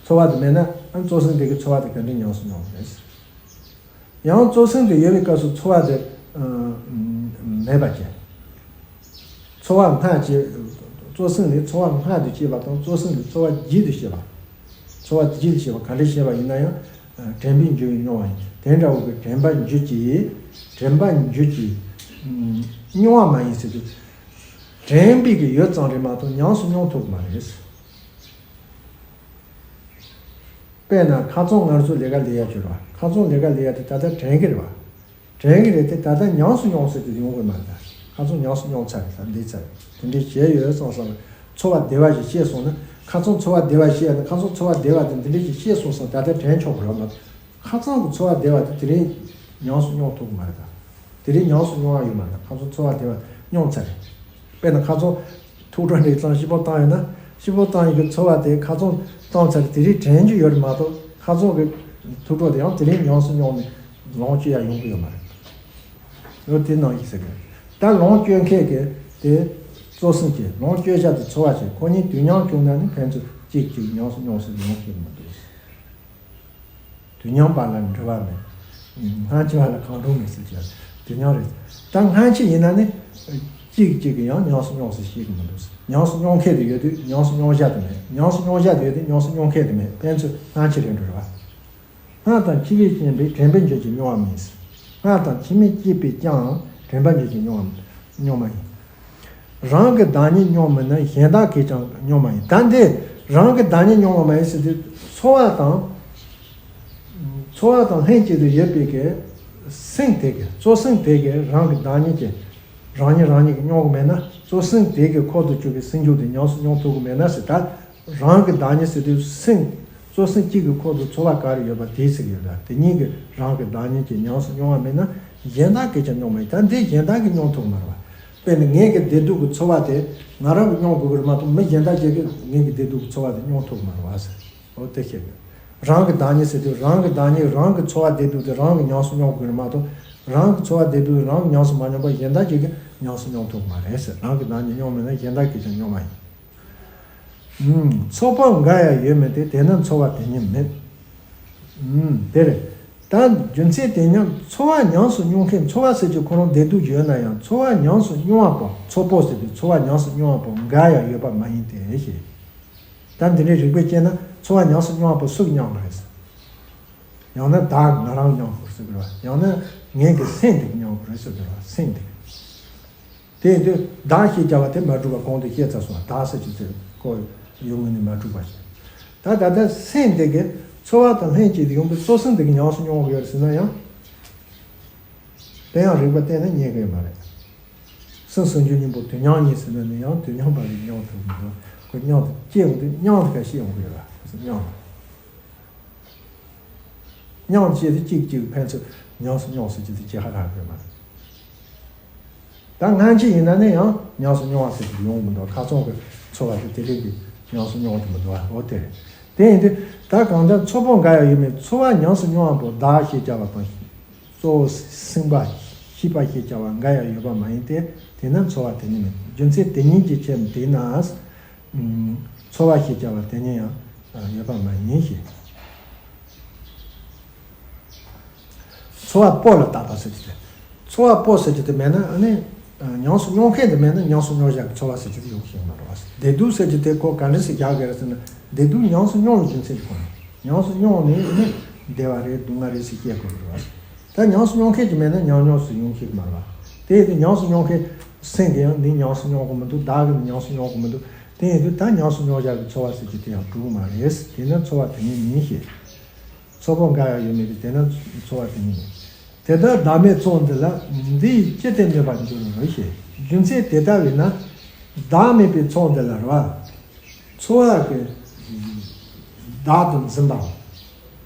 ཚོར་བ་དེ་མེད་ན་ཨ་གཙོ་སེམས་དེ་གིས་ཚོར་བ་དེ་ག་འདྲ་ཉམས་སུ་མྱོང་གི་རེད། ཡང་གཙོ་སེམས་དེ་ཡོད་པའི་སྐབས་སུ་ཚོར་བ་དེ་ཨ་མེད་པ་བྱས། ཚོར་བ་སྔ་སྐྱེས། གཙོ་སེམས་ལས་ཚོར་བ་སྔ་དུ་སྐྱེས་པ་དང་། གཙོ་སེམས་ལས་ཚོར་བ་རྗེས་སུ་སྐྱེས་པ། ཚོར་བ་རྗེས་སུ་སྐྱེས་པ་ག་འདྲ་བྱས་པ་ཡིན་ན་ཡང་། ཨ་དྲན་པས་འགྱུར་བའི་སྙོམས་པ་ཡིན། དེ་འདྲ་བོ་གི་དྲན་པ་འགྱུར་གྱི། དྲན་པ་འགྱུར་གྱི་ཨ་སྙོམས་པ་མ་ཡིན་ཟེར་དུས། དྲན་པའི་གི་ཡུལ་ཙམ་རེད་མ་གཏོགས་ཉམས་སུ་མྱོང་ཐུབ་ཀྱི་མ་རེད། དཔེར་ན་ཁ་རྩང་ང་ཚོ་ལས་ཀ་ལས་ཡ་ཅིག་ཡོད་རེད་བ། ཁ་རྩང་ལས་ཀ་ལས་ཡ་དེ་ད་ལྟ་དྲན་གྱི་རེད་བ། དྲན་གྱི་རེད་དེ། ད་ལྟ་ཉམས་སུ་མྱོང་ཟེར་དེ་ཡོང་གི་མ་རེད། ཁ་རྩང་ཉམས་སུ་མྱོང་ཚར་རེད། ད་འདི་ཚར་རེད། དེ་འདྲའི་བྱས་ཡོད་བསམ་བསམ། ཚོར་བ་བདེ་བ་ཞིག་སྐྱེས་སོང་ན། ཁ་རྩང་ཚོར་བ་བདེ་བ་སྐྱེས་ན། ཁ་རྩང་ཚོར་བ་བདེ་བ་དེ་འདི་འདྲའི་ཞིག་སྐྱེས་སོང་ཙང་ད་ལྟ་དྲན་ཆོག་གི་རེད་མ་གཏོགས། ཁ་རྩང་གི་ཚོར་བ་བདེ་བ་དེ་དེ་རིང་ཉམས་སུ་མྱོང་ཐུབ་ཀྱི་མ་རེད་ད། དེ་རིང་ཉམས་སུ་མྱོང་བ་ཡོད་མ་རེད། ཁ་རྩང་ཚོར་བ་བདེ་བ་མྱོང་ཚར་རེད། དཔེར་ན་ཁ་རྩང་ཐུག་འཕྲད་འདྲའི་ཙང་ཤི་པོ་བཏང་ཡོད་ན། སྐྱིད་པོ་བཏང་ཡི་གི་ཚོར་བ་དེ་ཁ་ཚོན་བཏང་ཚར་དེ་རིང་དྲན་རྒྱུ་ཡོད་རེད་མ་གཏོགས། ཁ་ཚོན་གི་ཐུགས་སྤྲོ་དེ་ཡང་དེ་རིང་ཉམས་སུ་མྱོང་ནས་ལོངས་སྤྱོད་ཡ་ཡོང་གི་ཡོད་མ་རེད། འོ་དེ་ནང་བཞིན་ཟེར་གི། ད་ལོངས་སྤྱོད་མཁན་གི་དེ་གཙོ་སེམས་ཀྱི་ལོངས་སྤྱོད་བྱ་དེ་ཚོར་བ་བྱེད། ཁོ་གཉིས་དུས་མཉམ་བྱུང་ན་ནི་ཕན་ཚུན་གཅིག་གཅིག་ཉམས་སུ་མྱོང་སྲིད་ཡོང་གི་མི་འདུག། དུས་མཉམ་པ་ལ་འབྲེལ་བ་མེད། སྔ་ཕྱི་བ་ལ་གང་འགྲོ་མེད་ཟེར་གྱི་དུས་མཉམ་རེད། ད་སྔ་ཕྱི་ཡིན་ན་ནི་གཅིག་གཅིག་གིས་ཡང་ཉམས་སུ་མྱོང་ཟེར་ཤེས་ཀྱི་མི་འདུག། ཉམས་སུ་མྱོང་མཁན་དེ་ཡོད་དུས་ཉམས་སུ་མྱོང་བྱ་དེ་མེད། ཉམས་སུ་མྱོང་བྱ་དེ་ཡོད་དུས་ཉམས་སུ་མྱོང་མཁན་དེ་མེད། ཕན་ཚུན་སྔ་ཕྱི་རེད་འགྲོ་རེད་བ། སྔར་དང་ཕྱི་མས་བསྐྱེད་པའི་དྲན་པས་འཇོག་ཅིང་མྱོང་བ་མིན། སྔར་དང་ཕྱི་མས་བསྐྱེད་པས་ཀྱང་དྲན་པས་འཇོག་ཅིང་མྱོང་བ་མྱོང་མ་ཡིན། རང་གི་བདག་ཉིད་མྱོང་མིན་ན་གཞན་དག་གིས་ཀྱང་མྱོང་མ་ཡིན། ད་འདི་རང་གི་བདག་ཉིད་མྱོང་བ་མ་ཡིན་ཟེར་དུས་ཚོར་བ་དང་། ཚོར་བ་དང་ལྷན་ཅིག་ཏུ་ཡོད་པའི་གི་སེམས་དེ་གི་གཙོ་སེམས་དེ་གི་རང་གི་བདག་ཉིད་ཀྱི་རང་ཉིད་རང་ཉིད་ཀྱིས་མྱོང་གི་མེད་ན། གཙོ་སེམས་དེ་གི་ཁོག་ཏུ་གྱུར་པའི་སེམས་བྱུང་དེ་ཉམས་སུ་མྱོང་ཐུབ་ཀྱི་མེད་ན་ཟེར། ད་རང་གི་བདག་ཉིད་ཟེར་དུས་སེམས་གཙོ་སེམས་གཅིག་གི་ཁོག་ཏུ་ཚོར་བ་ག་རེ་ཡོད་པ་དེའི་ཚིག་ཡོད་ལ། དེ་ཉིད་ཀྱིས་རང་གི་བདག་ཉིད་ཀྱིས་ཉམས་སུ་མྱོང་བ་མེད་ན་གཞན་དག་གིས་ཀྱང་མྱོང་མ་ཡིན། ད་འདི་གཞན་དག་གིས་མྱོང་ཐུབ་མ་རེད་བ། དཔེར་ན་ངེད་ཀྱི་བདེ་སྡུག་གི་ཚོར་བ་དེ་ང་རང་གིས་མྱོང་དགོས་ཀྱི་རེད་མ་གཏོགས་མི་གཞན་དག་ཅིག་གིས་ངེད་ཀྱི་བདེ་སྡུག་གི་ཚོར་བ་དེ་མྱོང་ཐུབ་མ་རེད་བ་ཟེར། འོ་དེ་བཤད་དགོས། རང་གི་བདག་ཉིད་ཟེར་དུས་རང་གི་བདག་ཉིད་རང་གི་ཚོར་བ་བདེ་སྡུག་དེ་རང་གིས་ཉམས་སུ་མྱོང་དགོས་རེད་མ་གཏོགས། རང་གི་ཚོར་བ་བདེ་སྡུག་རང་གིས་ཉམས་སུ་མ་མྱོང་པར་གཞན་དག་ཅིག་གིས་ཉམས་སུ་མྱོང་ཐུབ་མ་རེད་ཟེར། རང་གི་བདག་ཉིད་མྱོང་མེད་ན་གཞན་དག་གིས་ཀྱང་མྱོང་མ་ཡིན། ཚོགས་པ་འགའ་ཡང་ཡོད་མོད་དེ། དེས་ན་ཚོར་བ་དེ་ཉིད་མིན། དེ་རེད། ད་རྒྱུ་མཚན་དེ་ཉམས་ཚོར་བ་ཉམས་སུ་མྱོང་མཁན་ཚོར་བ་ཟེར་གྱི་ཁོ་རང་བདེ་སྡུག་ཡོད་ན་ཡང་ཚོར་བ་ཉམས་སུ་མྱོང་བ་པོ་ཚོགས་པོ་ཟེར་དུས་ཚོར་བ་ཉམས་སུ་མྱོང་བ་པོ་འགའ་ཡང་ཡོད་པ་མ་ཡིན་ཏེ་ཞེས། ད་འདི་འདྲའི་རིགས་པས་དཔྱད་ན་ཚོར་བ་ཉམས་སུ་མྱོང་བ་པོ་སུ་གིས་མྱོང་བ་རེད། ཡང་ན་བདག་ང་རང་མྱོང་དགོས་ཟེར་གི་རེད་བ། ཡང་ན་ངེད་ཀྱི་སེམས་དེ་མྱོང་དགོས་རེད་ཟེར་གི་རེད་བ། སེམས་དེ། དེ་ཡིན་དུས་བདག་ཞེས་བྱ་བ་དེ་མ་གྲུབ་པ་གོང་དུ་བཤད་ཚར་སོང་བ། བདག་ཟེར་གྱི་ཚེ་ཁོ་ཡོད་ངོས་ནས་མ་གྲུབ་པ་ཞིག། ད་ད་ལྟ་སེམས་དེ་གི་ཚོར་བ་དང་ལྷན་ཅིག་ཏུ་ཡོང་པའི་གཙོ་སེམས་དེ་གི་ཉམས་སུ་མྱོང་གི་ཡོད་རེད་ཟེར་ན་ཡང་། དེ་ཡང་རིགས་པ་བསྟན་ན་རྙེད་གི་ཡོད་མ་རེད། སེམས་ཟུང་འཇུག་གཉིས་པོ་དུས་མཉམ་ཡིན་ཟེར་ན་ནི་ཡང་དུས་མཉམ་པ་ལས་མྱོང་ཐུབ་མི་འདུག། ཁོ་མཉམ་དུ་སྐྱེ་ཡོང་དུས་མཉམ་དུ་ག་ཤེས་ཡོང་གི་ཡོད་ལ་མཉམ། མཉམ་བྱས་ཏེ་གཅིག་གཅིག་ཕན་ཚུན་ཉམས་སུ་མྱོང་ཟེར་གྱི་དེ་ཅི་ཧ་ལམ་ཡོད་མ་རེད། ད་སྔ་ཕྱི་ཡིན་ན་ནི་ཡང་ཉམས་སུ་མྱོང་བ་ཟེར་གྱི་ཡོང་མི་འདུག། ཁ་སང་གི་ཚོར་བ་དེ་དེ་རིང་གི་ཉམས་སུ་མྱོང་གི་མི་འདུག་བ། འོ་དེ་རེད། དེ་ཡིན་དུས་ད་གང་ལྟར་ཚོགས་པ་འགའ་ཡང་ཡོད་མོད་ཚོར་བ་ཉམས་སུ་མྱོང་བ་པོ་བདག་ཞེས་བྱ་བ་དང་། གཙོ་བོ་སེམས་པ་ཤེས་པ་ཞེས་བྱ་བ་འགའ་ཡང་ཡོད་པ་མ་ཡིན་ཏེ། དེས་ན་ཚོར་བ་དེ་ཉིད་མིན། རྒྱུ་མཚན་དེ་ཉིད་ཀྱི་ཕྱིར་དེས་ན། ཚོར་བ་ཞེས་བྱ་བ་དེ་ཉིད་ཡང་ཡོད་པ་མ་ཡིན་ཞེས། ཚོར་བ་པོ་ལ་བཏགས་པ་ཟེར་གྱི་དེ། ཚོར་བ་པོ་ཟེར་གྱི་དེ་མེད་ན་ཨ་ནི། ཉམས་སུ་མྱོང་མཁན་དེ་མེད་ན་ཉམས་སུ་མྱོང་བྱ་གི་ཚོར་བ་ཟེར་གྱི་དེ་ཡོང་ཤེས་མ་རེད་བ། བདེ་སྡུག་ཟེར་གྱི་དེ་ཁོ་ག་འདྲ་ཞིག་རྒྱག་དགོས་རེད་ཟེར་ན། བདེ་སྡུག་ཉམས་སུ་མྱོང་བའི་རྒྱུ་མཚན་གྱི་ཁོ་ན། ཉམས་སུ་མྱོང་ནས་ཨ་ནི་བདེ་བ་རེད་སྡུག་བསྔལ་རེད་ཟེར་སྐྱེ་དགོས་རེད་བ། ད་ཉམས་སུ་མྱོང་མཁན་གྱི་མེད་ན་ཉམས་མྱོང་སུ་ཡོང་ཤེས་མ་རེད་བ། དེ་ཡིན་དུས་ཉམས་སུ་མྱོང་མཁན་སེམས་ཀྱིས་ཡང་འདི་ཉམས་སུ་མྱོང་གི་མི་འདུག། བདག་གིས་ཉམས་སུ་མྱོང་གི་མི་འདུག། དེ་ཡིན་དུས་ད་ཉམས་སུ་མྱོང་བྱ་གི་ཚོར་བ་ཟེར་གྱི་དེ་ཡང་གྲུབ་མ་རེད། དེས་ན་ཚོར་བ་དེ་ཉིད་མིན་ཞེས། ཚོགས་པ་འགའ་ཡང་ཡོད་མོད་དེ། དེས་ན་ཚོར་བ་དེ་ཉིད་མིན། དེ་ལྟར་བདག་མེད་ཚོགས་འདི་ལ་འདི་ཡིས་ཅི་སྟེ་གནོད་པར་འགྱུར་རོ་ཞེས། རྒྱུ་མཚན་དེ་ལྟ་བས་ན་བདག་མེད་པའི་ཚོགས་འདི་ལ་རེད་བ། ཚོར་བ་གི་བདག་ཏུ་འཛིན་པ།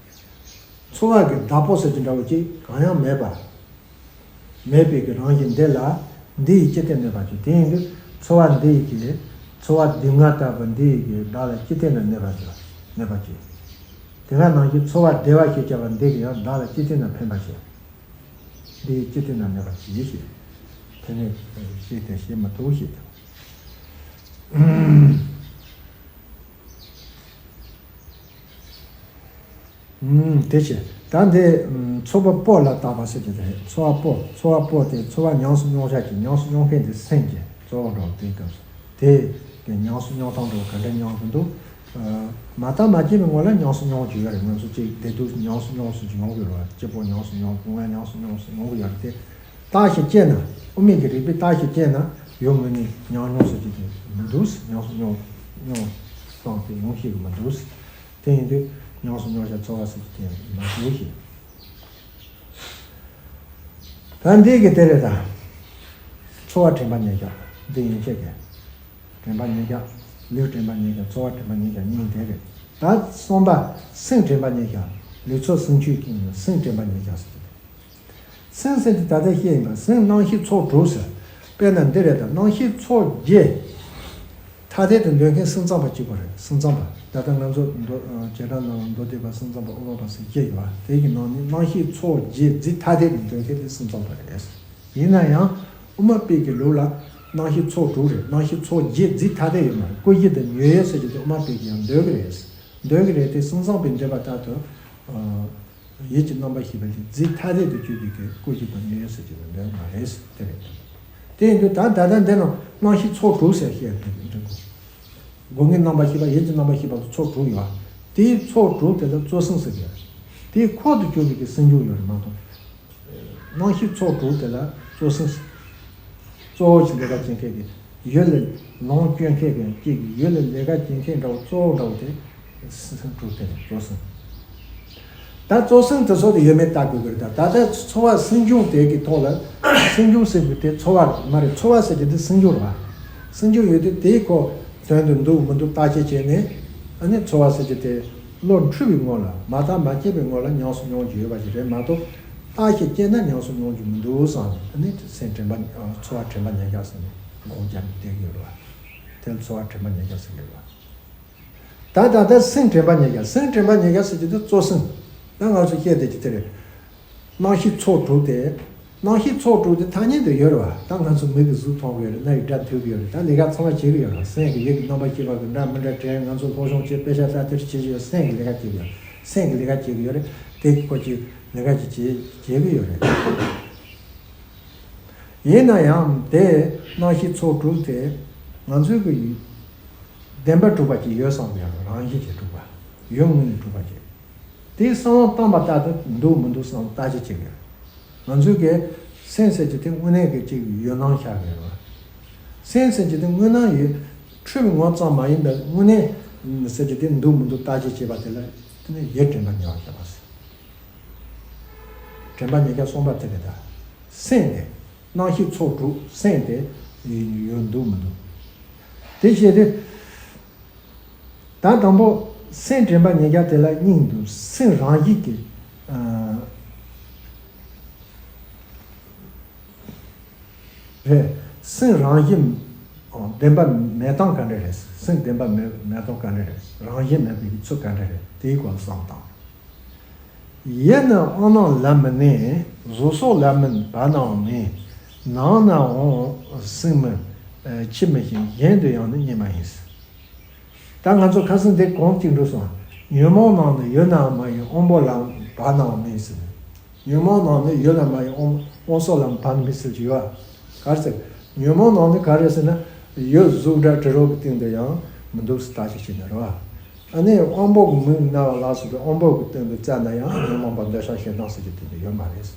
ཚོར་བ་གི་བདག་པོ་ཟེར་གྱི་འདྲ་བོ་ཅིག་གང་ཡང་མེད་པ། མེད་པའི་གི་རང་བཞིན་འདི་ལ་འདི་ཡིས་ཅི་སྟེ་གནོད་པར་འགྱུར། དེ་ཡིན་དུས་ཚོར་བ་འདི་ཡིས་ཀྱི་ཚོར་བ་སྡུག་བསྔལ་ལྟ་བུ་འདི་ཡིས་ཀྱི་བདག་ལ་ཅི་སྟེ་ན་གནོད་པར་འགྱུར། གནོད་པར་བྱེད། དེ་ག་ནང་བཞིན་ཚོར་བ་བདེ་བ་ཞེས་བྱ་བ་འདི་གིས་ཡང་བདག་ལ་ཅི་སྟེ་ན་ཕན་པར་བྱེད། འདི་ཡིས་ཅི་སྟེ་ན་གནོད་པར་བྱེད་ཞེས། དེ་ནས་ཤེས་ཏེ་ཤེས་མ་ཐུབ་ཞེས་དང་། ཨུམ། དེ་བྱས། ད་འདི་ཚོགས་པ་པོ་ལ་བཏགས་པ་ཟེར་གྱི་རེད། ཚོར་བ་པོ། ཚོར་བ་པོ་དེ་ཚོར་བ་ཉམས་སུ་མྱོང་བྱ་གྱི་ཉམས་སུ་མྱོང་མཁན་དེ་སེམས་ཀྱི་གཙོ་བོ་འགྲོ་དེའི་སྐབས་སུ་དེ་གི་ཉམས་སུ་མྱོང་སྟངས་འགྲོ་ག་འདྲ་མྱོང་གི་འདུག། མ་བརྟགས་མ་དཔྱད་པའི་ངོ་ལ་ཉམས་སུ་མྱོང་རྒྱུ་ཡོད་རེད། ང་ཚོ་གཅིག་བདེ་སྡུག་ཉམས་སུ་མྱོང་སུ་ཡོང་གི་རེད། སྐྱིད་པོ་ཉམས་སུ་མྱོང་སྡུག་བསྔལ་ཉམས་སུ་མྱོང་སུ་ཡོང་གི་ཡོད་རེད་དེ། བརྟགས་ཤིང་དཔྱད་ན། དབུ་མའི་གི་རིགས་པས་བརྟགས་ཤིང་དཔྱད་ན་ཡོད་ངོས་ནས་ཉམས་མྱོང་ཟེར་གྱི་དེ་མི་འདུག། ཉམས་སུ་མྱོང་མྱོང་སྟངས་དེ་ཡོང་ཤེས་ཀྱི་མི་འདུག། དེ་ཡིན་དུས་ཉམས་སུ་མྱོང་བྱ་ཚོར་བ་ཟེར་གྱི་དེ་མ་འདུག་ཞེས། ད་འདི་གི་དེ་རེད་ད། ཚོར་བ་དྲན་པ་ཉེར་བཞག་འདི་ཡན་ཆད་ཀྱི། དྲན་པ་ཉེར་བཞག། ལུས་དྲན་པ་ཉེར་བཞག། ཚོར་བ་དྲན་པ་ཉེར་བཞག་གཉིས་དེ་རེད། ད་གསུམ་པ་སེམས་དྲན་པ་ཉེར་བཞག། ལུས་ཚོར་སེམས་ཆོས་ཀྱི་སེམས་དྲན་པ་ཉེར་བཞག་ཟེར་གྱི་རེད། སེམས་ཟེར་དེ་ད་ལྟ་བཤད་ཡིན་པ། སེམས་རྣམ་ཤེས་ཚོགས་དྲུག་ཟེར། དཔེར་ན་འདི་རེད་ད། རྣམ་ཤེས་ཚོགས་བརྒྱད། ཐ་ ཐ་དད་དུ་འདོད་མཁན་སེམས་ཙམ་པ་གཅིག་པ་རེད། སེམས་ཙམ་པ། ད་ལྟ་ང་ཚོ་མདོ་ཨ་བྱེ་བྲག་ནང་མདོ་སྡེ་པ་སེམས་ཙམ་པ་དབུ་མ་པ་སོགས་བརྒྱད་ཡོད་པ། དེ་གི་ནང་ནས་རྣམ་ཤེས་ཚོགས་བརྒྱད་རྫས་ཐ་དད་དུ་འདོད་མཁན་དེ་སེམས་ཙམ་པ་རེད། ཡིན་ན་ཡང་དབུ་མ་པའི་གི་ལུགས་ལ་རྣམ་ཤེས་ཚོགས་དྲུག་རེད། རྣམ་ཤེས་ཚོགས་བརྒྱད་རྫས་ཐ་དད་ཡོད་མ་རེད། ཀུན་གཞི་དང་ཉོན་ཡོད་ཟེར་གྱི་དེ་དབུ་མ་པའི་གི་ཡང་འདོད་གི་རེད། འདོད་གི་རེད་དེ། སེམས་ཙམ་པའི་འདོད་པ་ལྟར་དུ། ཨ། ཡིད་ཀྱི་རྣམ་པར་ཤེས་པ་ལས་རྫས་ཐ་དད་དུ་གྱུར་པའི་གི་ཀུན་གཞི་དང་ཉོན་ཡོད་ཟེར་གྱི་འདོད་མ་རེད། དེ་རེད། དེ་ཡིན་དུས་ད་ད་ལྟ་འདི་ནང་རྣམ་ཤེས་ཚོགས་དྲུག་ཟེར་བཤད་དེ་འདྲ་གོ། སྒོ་ལྔའི་རྣམ་པར་ཤེས་པ། ཡིད་ཀྱི་རྣམ་པར་ཤེས་པ་ཚོགས་དྲུག་ཡོད། དེའི་ཚོགས་དྲུག་དེ་ལ་གཙོ་སེམས་ཟེར་གི་ཡོད། དེའི་འཁོར་དུ་གྱུར་པའི་གི་སེམས་བྱུང་ཡོད་རེད་མ་གཏོགས། རྣམ་ཤེས་ཚོགས་དྲུག་དེ་ལ་གཙོ་སེམས། གཙོ་བོ་ཞིག་ལས་ཀ་བྱེད་མཁན་གྱི། ཡུལ་ལ་ལོངས་སྤྱོད་མཁན་གྱི་གཅིག་གི། ཡུལ་ལ་ལས་ཀ་བྱེད་མཁན་འདྲ་བོ། གཙོ་བོ་འདྲ་བོ་དེ་སེམས་དྲུག་དེ་རེད། གཙོ་སེམས། ད་གཙོ་སེམས་དེ་ཚོ་དེ་ཡོད་མེད་ལྟ་དགོས་ཀྱི་རེད། ད་ད་ལྟ་ཚོར་བ་སེམས་བྱུང་དེ་གི་ཐོག་ལ། སེམས་བྱུང་ཟེར་དུས་དེ་ཚོར་བ་མ་རེད། ཚོར་བ་ཟེར་གྱི་དེ་སེམས་བྱུང་རེད་བ། སེམས་བྱུང་ཡོད་དུས་དེའི་ཁོ་དོན་དུ་འདུག་མི་འདུག་བརྟག་དཔྱད་བྱས་ནས། ཨ་ནི་ཚོར་བ་ཟེར་གྱི་དེ་བློ་འཁྲུལ་བའི་ངོ་ལ། མ་བརྟགས་མ་དཔྱད་པའི་ངོ་ལ་ཉམས་སུ་མྱོང་རྒྱུ་ཡོད་པ་ཞིག་རེད་མ་གཏོགས། བརྟག་དཔྱད་བྱས་ན་ཉམས་སུ་མྱོང་རྒྱུ་མི་འདུག་བསམ་ནས། ཨ་ནི་སེམས་དྲན་པ། ཨ། ཚོར་བ་དྲན་པ་ཉེར་བརྒྱད་ཟེར་ནས་སྒོམ་རྒྱབ་ནས་བསྡད་ཀྱི་ཡོད་རེད་བ། དེ་ལ་ཚོར་བ་དྲན་པ་ཉེར་བརྒྱད་ཟེར་གྱི་ཡོད་རེད་བ། ད་ད་ལྟ་སེམས་དྲན་པ་ཉེར་བརྒྱད། སེམས་དྲན་པ་ཉེར་བརྒྱད་ཟེར་གྱི་དེ་གཙོ་སེམས། ད་ང་ཚོ་བཤད་བསྡད་ཀྱི་དེ་རེད། རྣམ་ཤེས་ཚོགས་དྲུག་དེ། རྣམ་ཤེས་ཚོགས་དྲུག་དེ་ཐ་སྙད་དུ་ཡོད་རེད་བ། ད་ང་ཚོ་མིག་གིས་གཟུགས་མཐོང་གི་ཡོད་རེད། རྣ་ཡིས་སྒྲ་ཐོས་ཀྱི་ཡོད་རེད། ད་ལས་ཀ་ཚང་མ་བྱེད་ཀྱི་ཡོད་རེད་བ། སེམས་ཀྱི་ཡིད་ཀྱི་རྣམ་པར་ཤེས་པ་གིས་འདྲ་མི་འདྲ་དྲན། ང་ཚོ་སློབ་སྦྱོང་བྱེད། དཔེ་ཆ་ལྟ། དེ་འདྲ་བྱེད་ཀྱི་ཡོད། སེམས་ཀྱི་ལས་ཀ་བྱེད་ཀྱི་ཡོད། སེམས་ཀྱི་ལས་ཀ་བྱེད་ཀྱི་ཡོད་རེད། དེ་གི་ཁོ་ཅིག་ལས་ཀ་ཅིག་བྱེད་བྱེད་ཀྱི་ཡོད་རེད། ཡིན་ན་ཡང་དེ་རྣམ་ཤེས་ཚོགས་དྲུག་དེ་ང་ཚོའི་གི་བདེན་པར་གྲུབ་པ་ཅིག་ཡོད་བསམ་ཡང་རང་བཞིན་གྱིས་གྲུབ་པ། ཡུལ་དངོས་ནས་གྲུབ་པ་ཅིག་དེའི་བསམ་བློ་བཏང་པ་ལྟར་དུ་འདུག་མི་འདུག་བསམ་བློ་བརྟག་དཔྱད་བྱེད་དགོས། ང་ཚོའི་གི་སེམས་ཟེར་གྱི་དེ་དངོས་གནས་ཀྱི་ཅིག་ཡུལ་སྣང་ཤར་གི་ཡོད་རེད། སེམས་ཟེར་གྱི་དེ་དངོས་སྣང་ཡོད། འཁྲུལ་བའི་ངོ་ཙམ་མ་ཡིན་པའི་དངོས་གནས་ཟེར་གྱི་དེ་འདུག་མི་འདུག་བརྟག་དཔྱད་བྱེད་པ་དེ་ལ་དེ་ནི་ཡུལ་དྲན་པ་ཉེར་བརྒྱད་ཟེར། དྲན་པ་ཉེར་བརྒྱད་གསུངས་པ་དེ་རེད་ད། སེམས་དེ། རྣམ་ཤེས་ཚོགས་དྲུག་སེམས་དེ་ཡོད་འདུག་མི་འདུག་དེ་བྱས་ཏེ། ད་དང་པོ་སེམས་དྲན་པ་ཉེར་བརྒྱད་དེ་ལ་གཉིས་འདུག་སེམས་རང་བཞིན་གྱིས། ཨ། རེད། སེམས་རང་བཞིན། ཨ། བདེན་པ་མེད་སྟངས་ག་འདྲ་རེད། སེམས་བདེན་པ་མེད་མེད་སྟངས་ག་འདྲ་རེད། རང་བཞིན་མེད་པའི་ཚུལ་ག་འདྲ་རེད། དེའི་སྐོར་ལ་བསམ་བཏང་། ཡིད་ནི་དབང་རྣོན་ལམ་མི་གནས། གཟུགས་སོགས་ལ་མིན་བར་ནའང་མེད། ནང་ན་འོང་སེམས་མི་ཕྱི་མི་ཤེས། གཞན་དུ་ཡང་ནི་རྙེད་མ་ཡིན། ད་ང་ཚོ་ཁ་སང་འདི་གོང་གཅིག་འགྲོ་སོང་། ཉོན་མོངས་ནང་ནི་ཡོད་ནའང་མ་ཡིན། དབང་པོ་ལ་བར་ནའང་མེད་ཟེར། ཉོན་མོངས་ནང་ནི་ཡོད་ན་མ་ཡིན། དབང་དབང་སོགས་ལ་བར་ན་མེད་ཟེར་གྱི་ཡོད། ག་རེ་ཟེར། ཉོན་མོངས་ནང་ནི་ག་རེ་ཟེར་ན། ཡུལ་གཟུགས་སྒྲ་དྲི་རོ་གི་སྟེང་དུ་ཡང་མི་འདུག་ཟེར་བརྟག་དཔྱད་བྱས་ན་རེད་བ། ཨ་ནི་དབང་པོ་གི་མིག་རྣ་བ་ལ་སོགས་པའི་དབང་པོ་གི་སྟེང་དུ་བཙལ་ན་ཡང་ཉོན་མོངས་པ་འདོད་ཆགས་ཞེ་སྡང་ཟེར་གྱི་དེ་འདྲ་ཡོད་མ་རེད།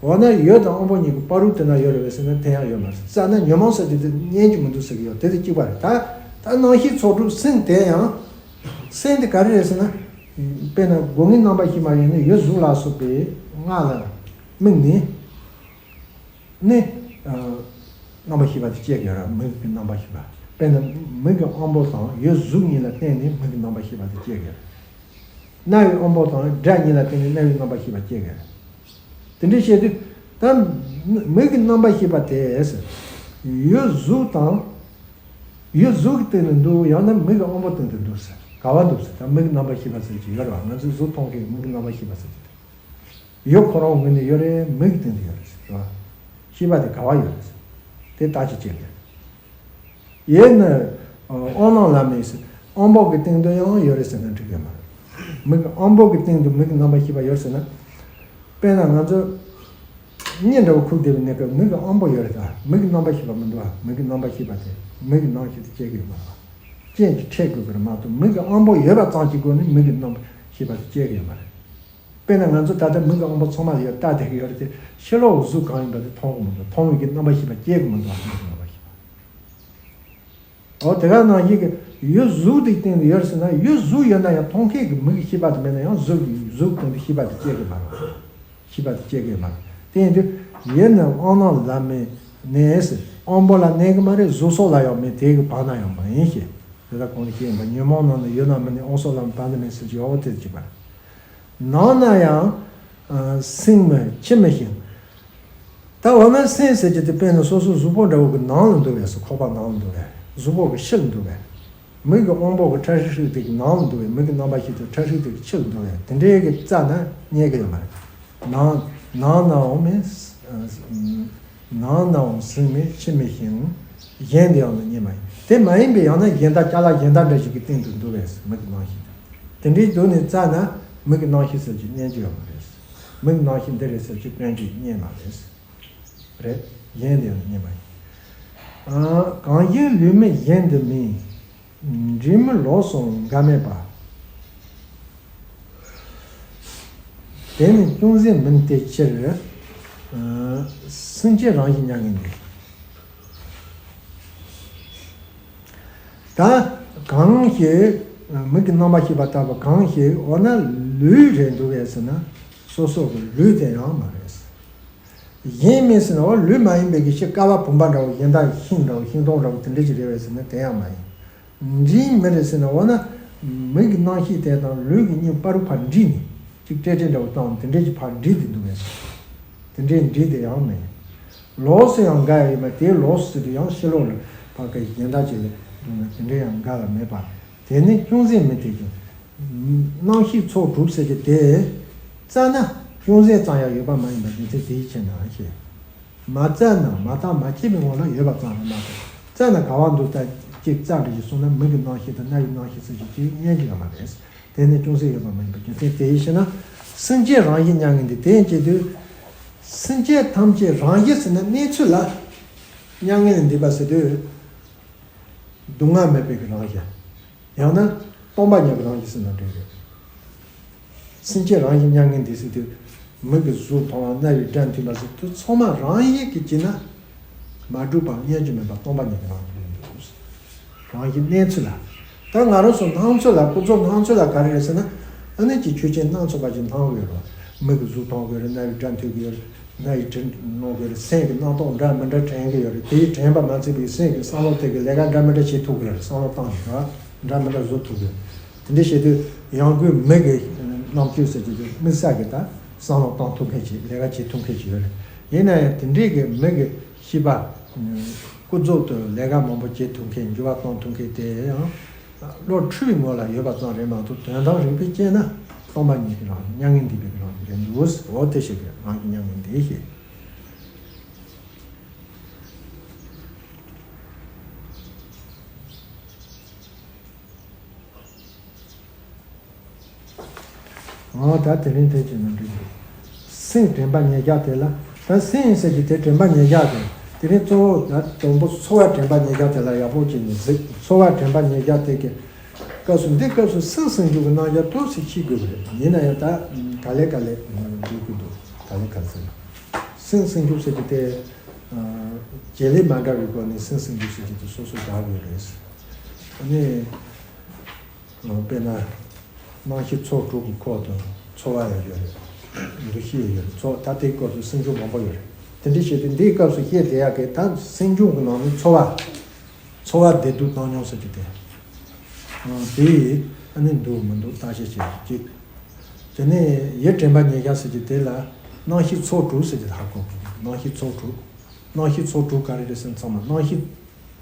འོ་ན་ཡུལ་དང་དབང་པོ་གཉིས་ཀྱི་བར་དུ་དེ་ན་ཡོད་རེད་པས་ཟེར་ན་དེ་ཡང་ཡོད་མ་རེད། བཙལ་ན་ཉོན་མོངས་ཟེར་གྱི་དེ་རྙེད་རྒྱུ་མི་འདུག་ཟེར་གྱི་ཡོད། དེ་དེ་གཅིག་པ་རེད། ད་ད་རྣམ་ཤེས་ཚོགས་དྲུག་སེམས་དེ་ཡང་། སེམས་དེ་ག་རེ་རེད་ཟེར་ན། དཔེར་ན་སྒོ་ལྔའི་རྣམ་པར་ཤེས་པ་ཡིན་ན་ཡུལ་གཟུགས་ལ་སོགས་པའི་ལྔ་ལ་དམིགས་ནས། ནི། ཨ། རྣམ་པར་ཤེས་པ་དེ་སྐྱེ་གི་ཡོད་རེད། མིག་གི་རྣམ་པར་ཤེས་པ། དཔེར་ན་མིག་གི་དབང་པོ་དང་ཡུལ་གཟུགས་གཉིས་ལ་བརྟེན་ནས་མིག་གི་རྣམ་པར་ཤེས་པ་དེ་སྐྱེ་གི་ཡོད་རེད། རྣ་བའི་དབང་པོ་དང་སྒྲ་གཉིས་ལ་བརྟེན་ནས་རྣ་བའི་རྣམ་པར་ཤེས་པ་སྐྱེ་གི་ཡོད་རེད། དེ་འདྲ་བྱས་དུས་ད་མིག་གི་རྣམ་པར་ཤེས་པ་དེ་ཡུལ་གཟུགས་དང་། ཡུལ་གཟུགས་ཀྱི་སྟེང་དུ་འདུག་ཡང་ན་མིག་གི་དབང་པོ་སྟེང་དུ་འདུག་ཟེར། ག་བ་འདུག་ཟེར། ད་མིག་གི་རྣམ་པར་ཤེས་པ་ཟེར་གྱི་ཡོད་རེད་བ། ང་ཚོས་གཟུགས་མཐོང་མཁན་གྱི་མིག་གི་རྣམ་པར་ཤེས་པ་ཟེར་གྱི་དེ། ཡུལ་ཁོ་རང་ངོས་ནས་ཡོད་རེད། མིག་གི་སྟེང་དུ་ཡོད་རེད་ཟེར་བ། ཤེས་པ་དེ་ག་བ་ཡོད་རེད་ཟེར། དེ་ལྟ་ཅི་བྱེད་དགོས། ཡིད་ནི། ཨ། དབང་རྣོན་ལམ་མེད་ཟེར། དབང་པོ་གི་སྟེང་དུ་ཡང་ཡོད་རེད་ཟེར་ན་འགྲིག་གི་མ་རེད། མིག་དབང་པོ་གི་སྟེང་དུ་མིག་གི་རྣམ་པར་ཤེས་པ་ཡོད་ཟེར་ན། དཔེར་ན་ང་ཚོ་གཉིད་འདྲ་བོ་ཁུག་བསྡད་པའི་གནས་སྐབས་མིག་གི་དབང་པོ་ཡོད་རེད་ད། མིག་གི་རྣམ་པར་ཤེས་པ་མི་འདུག་ཨ། མིག་གི་རྣམ་པར་ཤེས་པ་དེ་མིག་གི་རྣམ་ཤེས་དེ་སྐྱེ་གི་ཡོད་མ་རེད་བ། རྐྱེན་གྱིས་འཕྲད་དགོས་ཀྱི་རེད་མ་གཏོགས་མིག་གི་དབང་པོ་ཡོད་པ་ཙམ་གྱི་སྒོ་ནས་མིག་གི་རྣམ་པར་ཤེས་པ་དེ་སྐྱེ་གི་ཡོད་མ་རེད། དཔེར་ན་ང་ཚོ་ད་ལྟ་མིག་གི་དབང་པོ་ཚང་མ་ལ་ཡོད་ལྟ་བསྡད་ཀྱི་ཡོད་རེད་དེ། ཕྱི་ལོགས་གཟུགས་གང་ཡིན་པ་དེ་མཐོང་གི་མི་འདུག་མཐོང་བའི་གི་རྣམ་པར་ཤེས་པ་སྐྱེ་གི་མི་འདུག་མིག་གི་རྣམ་པར་ཤེས་པ། འོ་དེ་ག་ནང་བཞིན་གྱི་ཡུལ་གཟུགས་དེའི་སྟེང་དུ་ཡོད་ཟེར་ན་ཡུལ་གཟུགས་ཡོད་ན་ཡང་མཐོང་མཁན་གྱི་མིག་གི་ཤེས་པ་དེ་མེད་ན་ཡང་གཟུགས་ཀྱི་གཟུགས་སྟེང་དུ་ཤེས་པ་དེ་སྐྱེ་གི་མ་རེད། ཤེས་པ་དེ་སྐྱེ་གི་མ་རེད། དེ་ཡིན་དུས་ཡིད་ནི་དབང་རྣོན་ལམ་མེད་གནས་ཟེར། དབང་པོ་ལ་གནས་གི་མ་རེད། གཟུགས་སོགས་ལ་ཡང་མེད། དེ་གི་བར་ན་ཡང་མ་ཡིན་ཞེས། དེ་ལ་གོང་ནས་བཤད་ཡིན་པ། ཉོན་མོངས་རྣོན་ནི་ཡུལ་ན་མི་གནས། དབང་སོགས་ལ་བར་ན་མེད་ཟེར་གྱི་འོ་དེ་གཅིག་པ་རེད། ནང་ན་ཡང་། ཨ། སེམས་མི་ཕྱི་མི་ཤེས། ད་འོ་ན་སེམས་ཟེར་གྱི་དེ་དཔེར་ན་སོ་སོ་གཟུགས་པོ་འདྲ་བོ་གི་ནང་ལ་འདུག་པས་སོ། ཁོག་པ་ནང་ལ་འདུག་པས། གཟུགས་པོ་གི་ཕྱི་ལ་འདུག་པས། མིག་གི་དབང་པོ་གི་ཕྲ་ཧྲིག་ཧྲིག་དེ་གི་ནང་ལ་འདུ་བའི་མིག་གི་རྣམ་པ་ཤེས་དུས་ཕྲ་ཧྲིག་དེ་གི་ཕྱི་ལ་འདུ་བའི་དེ་འདྲའི་གི་རྩ་ན་རྙེད་གི་ཡོད་མ་རེད། ནང་ནང་ན་འོང་མིན། ནང་ན་འོང་ཟིན་མིན་ཕྱི་མི་ཤེས། གཞན་དུ་ཡང་ན་རྙེད་མ་ཡིན། དེ་མ་ཡིན་པའི་ཡང་ན་གཞན་དག་ཅ་ལག་གཞན་དག་འདྲ་ཞིག་གི་སྟེང་དུ་འདུ་བས་མིག་གི་རྣམ་ཤེས་དེ། དེ་འདྲའི་འདུ་ནས་རྩ་ན་མིག་གི་རྣམ་ཤེས་ཟེར་གྱི་རྙེད་རྒྱུ་ཡོད་མ་རེད། མིག་གི་རྣམ་ཤེས་འདི་རེད་ཟེར་གྱི་སྟོན་རྒྱུ་རྙེད་མ་རེད། རེད། གཞན་དུ་ཡང་ན་རྙེད་མ་ཡིན། ཨ། གང་ཞིག་ལུས་མིན་གཞན་དུ་མིན། འདྲིས་མི་ལོགས་སུའང་འགའ་མེད་པ། དེ་ནི་ཅུང་ཟད་མིན་དེ་ཕྱིར། ཨ། སེམས་ཅན་རང་བཞིན་མྱ་ངན་འདས། ད་གང་ཞིག་མིག་གི་རྣམ་པ་ཤེས་པ་ལྟ་བུ་གང་ཞིག་འོ་ན་ལུས་རེད་འདུག་གས་ཟེར་ན་སོ་སོ་གི་ལུས་དེ་ཡང་མ་རེད། གཞན་མིན་ཟེར་ན་འོ་ལུས་མ་ཡིན་པའི་གི་ཤི་ཀ་བ་བུམ་པ་འདྲ་བོ་གཞན་དག་ཤིང་འདྲ་བོ་ཤིང་སྡོང་འདྲ་བོ་དེ་འདྲ་ཅིག་རེད་བས་ཟེར་ན་དེ་ཡང་མ་ཡིན། འདྲིས་མི་རེད་ཟེར་ན་འོ་ན་མིག་གི་རྣམ་ཤེས་དེ་དང་ལུས་ཀྱི་གཉིས་པ་རུ་ཕར་འདྲིས་ནས་ཅིག་སྤྲེལ་སྤྲེལ་འདྲ་བོ་བཏང་དེ་འདྲ་ཅིག་ཕར་འདྲིས་དེ་འདུག་བས་ཟེར། དེ་འདྲའི་འདྲིས་དེ་ཡང་མེད། ལོགས་སུ་ཡང་འགའ་ཡོད་པ་དེའི་ལོགས་སུ་དེ་ཡང་ཕྱི་ལོགས་ལ་ཕ་གི་གཞན་དག་ཅིག་ལ་འདུག་ན་དེ་འདྲ་ཡང་འགའ་ལ་མེད་པ། དེ་ནི་ཅུང་ཟད་མིན་དེ་ཀྱང་། རྣམ་ཤེས་ཚོགས་དྲུག་ཟེར་གྱི་དེ། རྩ་ན་ཅུང་ཟད་ཙམ་ཡང་ཡོད་པ་མ་ཡིན་པ་རྒྱུ་མཚན་དེའི་ཕྱིར་ན་ཞེས། མ་རྩ་ན་མ་བརྟགས་མ་དཔྱད་པའི་ངོ་ལ་ཡོད་པ་ཙམ་རེད་མ་གཏོགས་རྩ་ན་ག་བ་འདུག་ལྟ་ཅིག་རྩ་འདྲ་ཞིག་སོང་ན་མིག་གི་རྣམ་ཤེས་དང་རྣ་བའི་རྣམ་ཤེས་ཟེར་གྱི་ཅིག་རྙེད་ཀྱི་ཡོད་མ་རེད། དེ་ནི་ཅུང་ཟད་ཡོད་པ་མ་ཡིན་པ་རྒྱུ་མཚན་དེའི་ཕྱིར་ན། སེམས་ཅན་རང་བཞིན་མྱ་ངན་འདས། དེ་ཡིན་གྱི་དུས། སེམས་ཅན་ཐམས་ཅད་རང་བཞིན་ཟེར་ན་གནས་ཚུལ་ལ། མྱ་ངན་ལས་འདས་པ་ཟེར་དུས། སྡུག་བསྔལ་མེད་པའི་གི་རང་བཞིན། ཡང་ན། སྟོང་པ་ཉིད་ཀྱི་རང་བཞིན་ཟེར་ན་འགྲིག་རེད། སེམས་ཅན་རང་བཞིན་མྱ་ངན་འདས་ཟེར་དུས། མིག་གིས་གཟུགས་མཐོང་བ་རྣ་བས་སྒྲ་ཐོས་པ་ཟེར་དུས་ཚང་མ་རང་བཞིན་གྱིས་བྱས་ན། མ་གྲུབ་པ་བསྙོན་གྱི་མེད་པ་སྟོང་པ་ཉིད་ཀྱི་རང་བཞིན་ཡིན་འདུག་རང་བཞིན་གནས་ཚུལ་ལ། ད་ང་རང་ཚོ་སྣང་ཚུལ་ལ་ཀུན་རྫོབ་སྣང་ཚུལ་ལ་ག་རེ་རེད་ཟེར་ན། ཨ་ནི་ཅིག་ཆོས་ཅན་སྣ་ཚོགས་པ་ཅིག་སྣང་གི་ཡོད་རེད། མིག་གིས་གཟུགས་མཐོང་གི་ཡོད་རེད། རྣ་བས་སྒྲ་ཐོས་ཀྱི་ཡོད་རེད། སྣ་ཡིས་དྲི་མནོ་གི་ཡོད་རེད། སེམས་ཀྱིས་རྣམ་རྟོག་འདྲ་མི་འདྲ་དྲན་གྱི་ཡོད་རེད། དེ་ཡིས་དྲན་པ་མ་ཚད་པའི་སེམས་ཀྱིས་བསམ་བློ་དེ་གི་ལས་ཀ་འདྲ་མི་འདྲ་བྱེད་ཐུབ་ཀྱི་ཡོད་རེད། བསམ་བློ་བཏང་ནས་ར་འདྲ་མི་འདྲ་བཟོ་ཐུབ་ཀྱི་ཡོད་རེད། དེ་འདྲ་བྱེད་དུས་ཡང་སྒོས་མིག་གི་རྣམ་དཔྱོད་ཟེར་གྱི་དུས་དམིགས་བསལ་གྱི་ད་བསམ་བློ་བཏང་ཐུབ་མཁན་ཅིག་ལས་ཀ་བྱེད་ཐུབ་མཁན་ཅིག་ཡོད་རེད། ཡིན་ན་ཡང་དེ་འདྲའི་གི་མིག་གི་ཤེས་པ། ཀུན་རྫོབ་ཏུ་ལས་ཀ་མང་པོ་བྱེད་ཐུབ་མཁན་འགྱུར་བ་གཏོང་ཐུབ་མཁན་དེ་ཡང་བློ་འཁྲུལ་བའི་ངོ་ལ་ཡོད་པ་ཙམ་རེད་མ་གཏོགས་དོན་དམ་རིགས་པས་དཔྱད་ན་སྟོང་པ་ཉིད་ཀྱི་རང་བཞིན་མྱ་ངན་འདས་པའི་རང་བཞིན་རེད་འདུག་འོ་དེ་ཞིག་གི་རང་བཞིན་མྱ་ངན་འདས་ཞེས། འོ་ད་དེ་རིང་དེ་བྱས་ན་འགྲིག་འདུག་སེམས་དྲན་པ་ཉེར་བརྒྱད་དེ་ལ་ད་སེམས་ཟེར་གྱི་དེ་དྲན་པ་ཉེར་བརྒྱད་དེ་དེ་རིང་གཙོ་བོ་ད་དང་པོ་ཚོར་བ་དྲན་པ་ཉེར་བརྒྱད་དེ་ལ་ཡག་པོ་བྱས་ནས་གཟིགས། ཚོར་བ་དྲན་པ་ཉེར་བརྒྱད་དེ་གི་སྐབས་སུ་འདི་སྐབས་སུ་སེམས་སེམས་འཇུག་གི་རྣམ་གཞག་ཏོག་ཙམ་ཤེས་དགོས་པ་རེད། ཡིན་ན་ཡང་ད་ག་ལེ་ག་ལེ་འགྲིག་གི་འདུག་ག་ལེ་ག་ལེ་ཟེར་ན་སེམས་སེམས་འཇུག་ཟེར་གྱི་དེ་བྱེད་ལས་མ་འདྲ་བའི་སྒོ་ནས་སེམས་སེམས་འཇུག་ཟེར་གྱི་དེ་སོ་སོ་བཞག་དགོས་རེད། ཨ་ནི། དཔེར་ན། རྣམ་ཤེས་ཚོགས་དྲུག་གི་ཁོག་ཏུ་ཚོར་བ་ཡང་ཡོད་རེད། འདུ་ཤེས་ཡང་ཡོད་རེད། ཚོར་ད་ལྟའི་སྐབས་སུ་སེམས་བྱུང་མང་པོ་ཡོད་རེད། དེ་འདྲ་བྱས་ཏེ་འདིའི་སྐབས་སུ་བཤད་བསྡད་ཡག་གི་ད་སེམས་བྱུང་གི་ནང་ནས་ཚོར་བ། ཚོར་བ་བདེ་སྡུག་བཏང་སྙོམས་ཟེར་གྱི་དེ། དེ་ཡིས་ཨ་ནི་འདུག་མི་འདུག་བརྟག་དཔྱད་བྱེད་ཀྱི་གཅིག་དེ་ནས་ཡུལ་དྲན་པ་ཉེར་བརྒྱད་ཟེར་གྱི་དེ་ལ་རྣམ་ཤེས་ཚོགས་དྲུག་ཟེར་གྱི་ཧ་གོ་དགོས། རྣམ་ཤེས་ཚོགས་དྲུག་རྣམ་ཤེས་ཚོགས་དྲུག་ག་རེ་རེད་ཟེར་ན་ཚང་མ་རྣམ་ཤེས།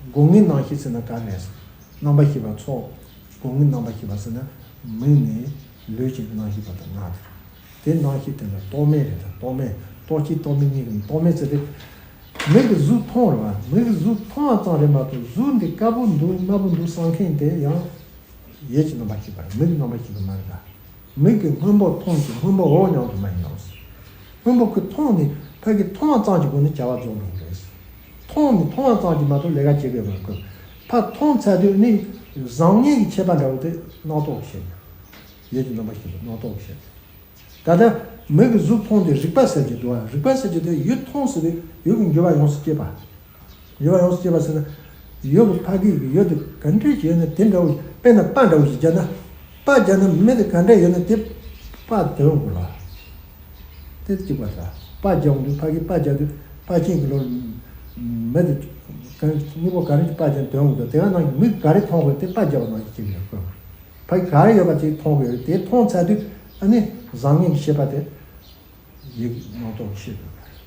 སྒོ་ལྔའི་རྣམ་ཤེས་ཟེར་ན་ག་རེ་རེད། རྣམ་པར་ཤེས་པ་ཚོགས། སྒོ་ལྔའི་རྣམ་པར་ཤེས་པ་ཟེར་ན་མིག་ནས་ལུས་ཀྱི་རྣམ་ཤེས་བར་དུ་ལྔ་དེ། དེ་རྣམ་ཤེས་དེ་ལ་རྟོག་མེད་རེད་ད། རྟོག་མེད་རྟོག་བཅས་རྟོག་མེད་གཉིས་ཀྱི་རྟོག་མེད་ཟེར་ཏེ། མིག་གིས་གཟུགས་མཐོང་རེད་བ། མིག་གིས་གཟུགས་མཐོང་བ་ཙམ་རེད་མ་གཏོགས་གཟུགས་འདི་དཀར་པོ་འདུག་དམར་པོ་འདུག་བསམ་མཁན་དེ་ཡང་ཡིད་ཀྱི་རྣམ་པར་ཤེས་པ་རེད། མིག་གི་རྣམ་པར་ཤེས་པ་མ་རེད་ད། མིག་གིས་སྔོན་པོ་མཐོང་ཞིང་སྔོན་པོའོ་སྙམ་དུ་མ་ཡིན་ནམ། སྔོན་པོ་ཁོས་མཐོང་ནས་ཕ་གི་མཐོང་བ་ཙམ་གྱི་སྒོ་ནས་བྱ་བ་རྫོགས་འགྲོ་གི་རེད། མཐོང་ནས་མཐོང་བ་ཙམ་གྱིས་མ་གཏོགས་ལས་ཀ་བྱེད་དགོས་མ་རེད། ཕར་མཐོང་ཚར་དུས་ནི་བཟང་ངན་གྱི་ཁྱད་པར་འདྲ་བོ་དེ་རྣམ་རྟོག་གི་ཤེས་ནས། ཡིད་ཀྱི་རྣམ་པར་ཤེས་པ་རྣམ་རྟོག་གི་ཤེས་ནས། ད་ལྟ་མིག་གིས་གཟུགས་མཐོང་དུས་རིག་པ་ཟེར་གྱི་འདུག་བ། རིག་པ་ཟེར་གྱི་དེ་ཡུལ་མཐོང་ཟེར་དུས་ཡུལ་གྱི་འགྱུར་བ་ཡོངས་སུ་སྐྱེས་པ། འགྱུར་བ་ཡོངས་སུ་སྐྱེས་པ་ཟེར་ན། ཡུལ་གྱི་ཕ་གི་གི་ཡུལ་དུ་ག་འདྲས་ཀྱི་ཡོད་ན་དེ་འདྲ་བོ་དཔེར་ན་པ་འདྲ་བོ་ཞིག་བརྒྱབ་ན། པ་བརྒྱབ་ན་མེ་དེ་ག་འདྲས་ཡོད་ན་དེ་པ་དེ་འོང་དགོས་ལ། དེ་གཅིག་པ་ས། པ་བརྒྱབ་འོང་དུས་ཕ་གི་པ་བརྒྱབ་དུས་པ་ཅན་གྱི་ལོ། མེ་དེ་ག་གཉིས་པོ་ག་རེ་གྱི་པ་བརྒྱབ་དེ་འོང་དུས་དེ་ག་ནང་གི་མིག་ག་རེ་མཐོང་དགོས་དེ་པ་བརྒྱབ་པ་ནང་གི་གཅིག་ཡོད་དགོས། ཕ་གི་ག་རེ་ཡོད་པ་ཅིག་མཐོང་དགོས་རེད། དེ་མཐོང་ཚར་དུས་ཨ་ནི་བཟང་ངན་གྱི་ཤེས་པ་དེ། ཡིད་ཀྱི་རྣམ་རྟོག་ཤེས་དགོས་པ་རེད།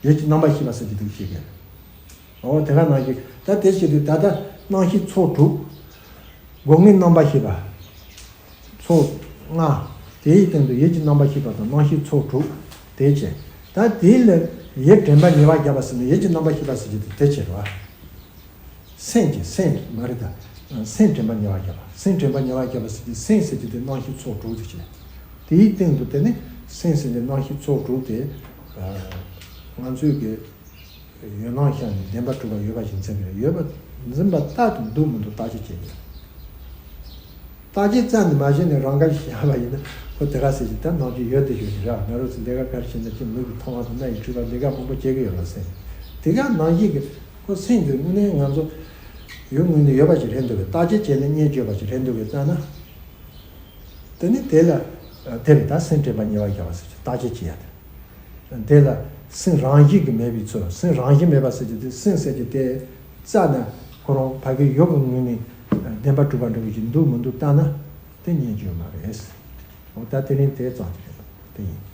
ཡིད་ཀྱི་རྣམ་པར་ཤེས་པ་ཟེར་གྱི་འདུག་ཤེས་དགོས། འོ་དེ་ག་ནང་བཞིན་ད་དེ་བྱེད་དུས་ད་ལྟ་རྣམ་ཤེས་ཚོགས་དྲུག་སྒོ་ལྔའི་རྣམ་པར་ཤེས་པ་ཚོགས་ལྔ། དེའི་སྟེང་དུ་ཡིད་ཀྱི་རྣམ་པར་ཤེས་པ་དང་རྣམ་ཤེས་ཚོགས་དྲུག་དེ་བྱས། ད་དེ་ལ་ཡིད་དྲན་པ་ཉེ་བར་བཞག་པ་ཟེར་ན། ཡིད་ཀྱི་རྣམ་པར་ཤེས་པ་ཟེར་གྱི་དེ་དེ་བྱས་རེད་བ། སེམས་ཀྱི་སེམས་མ་རེད་ད། སེམས་དྲན་པ་ཉེ་བར་བཞག་པ། སེམས་དྲན་པ་ཉེ་བར་བཞག་པ་ཟེར་གྱི་སེམས་ཟེར་གྱི་དེ་རྣམ་ཤེས་ཚོགས་དྲུག་དེ་བྱས། དེའི་སྟེང་དུ་དེ་ནི་སེམས་ཟེར་གྱི་རྣམ་ཤེས་ཚོགས་དྲུག་དེ་ང་ཚོའི་གི་ཡོད་སྣང་ཤར་ནས་བདེན་པར་གྲུབ་པ་ཡོད་པ་ཞིག་འཛིན་པ་རེད། ཡོད་པ་འཛིན་པ་ལྟར་དུ་འདུག་མི་འདུག་བརྟག་དཔྱད་བྱེད་དགོས། བརྟག་དཔྱད་རྩ་ནས་མ་བྱས་ནས་རང་དགར་ཞིག་བཞག་པ་ཡིན་ན། ཁོ་དེ་ག་ཟེར་གྱི་ད་ནང་རྐྱེན་ཡོད་དེ་ཡོད་ཀྱི་ར། ང་རང་ཚོ་ལས་ཀ་ག་རེ་བྱེད་ན་ཅི་མིག་གིས་མཐོང་བ་དང་སྣ་ཡིས་འཁྲུལ་པ་ལས་ཀ་མང་པོ་བྱེད་ཀྱི་ཡོད་རེད་ཟེར། དེ་ག་ནང་བཞིན་གྱི་ཁོ་སེམས་དེ་དངོས་གནས་ང་ཚོ་ཡུལ་དངོས་ནས་ཡོད་པ་ཞིག་རེད་འདུག་གི། བརྟག་དཔྱད་བྱས་ནས་སྙན་བརྗོད་པ་ཞིག་རེད་འདུག་གི་ལྟ་ན། དེ་ནི་དེ་ལ་དེ་རེད། ད་སེམས་དྲན་པ་ཉེ་བར་བཞག་པ་ཟེར་གྱི་བརྟག་དཔྱད་བྱེད་ཡ་དེ། དེ་ལ་སེམས་རང་བཞིན་གྱིས་མེད་པའི་ཚུལ། སེམས་རང་བཞིན་མེད་པ་ཟེར་གྱི་དེ། སེམས་ཟེར་གྱི་དེ་རྩ་ནས་ཁོ་རང་ཕ་གི་ཡོད་པའི་ངོས་ནས་བདེན་པར་གྲུབ་པ་འདྲ་བོ་ཞིག་འདུག་མི་འདུག་ལྟ་ན་དེ་སྙན་བརྗོད་མ་རེད། འོ་ད་དེ་རིང་དེ་ཙམ་ཞིག་རེད། དེ་ཡིན།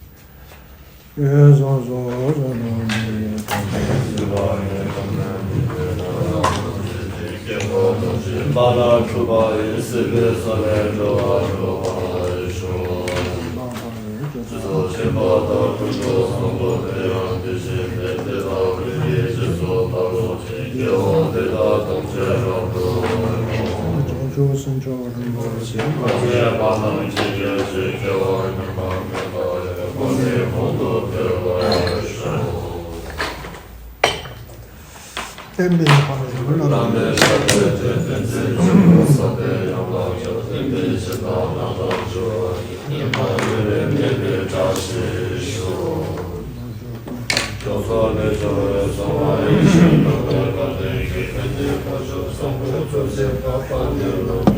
བསྟན་པའི་དཔལ་འབྱོར་ལ།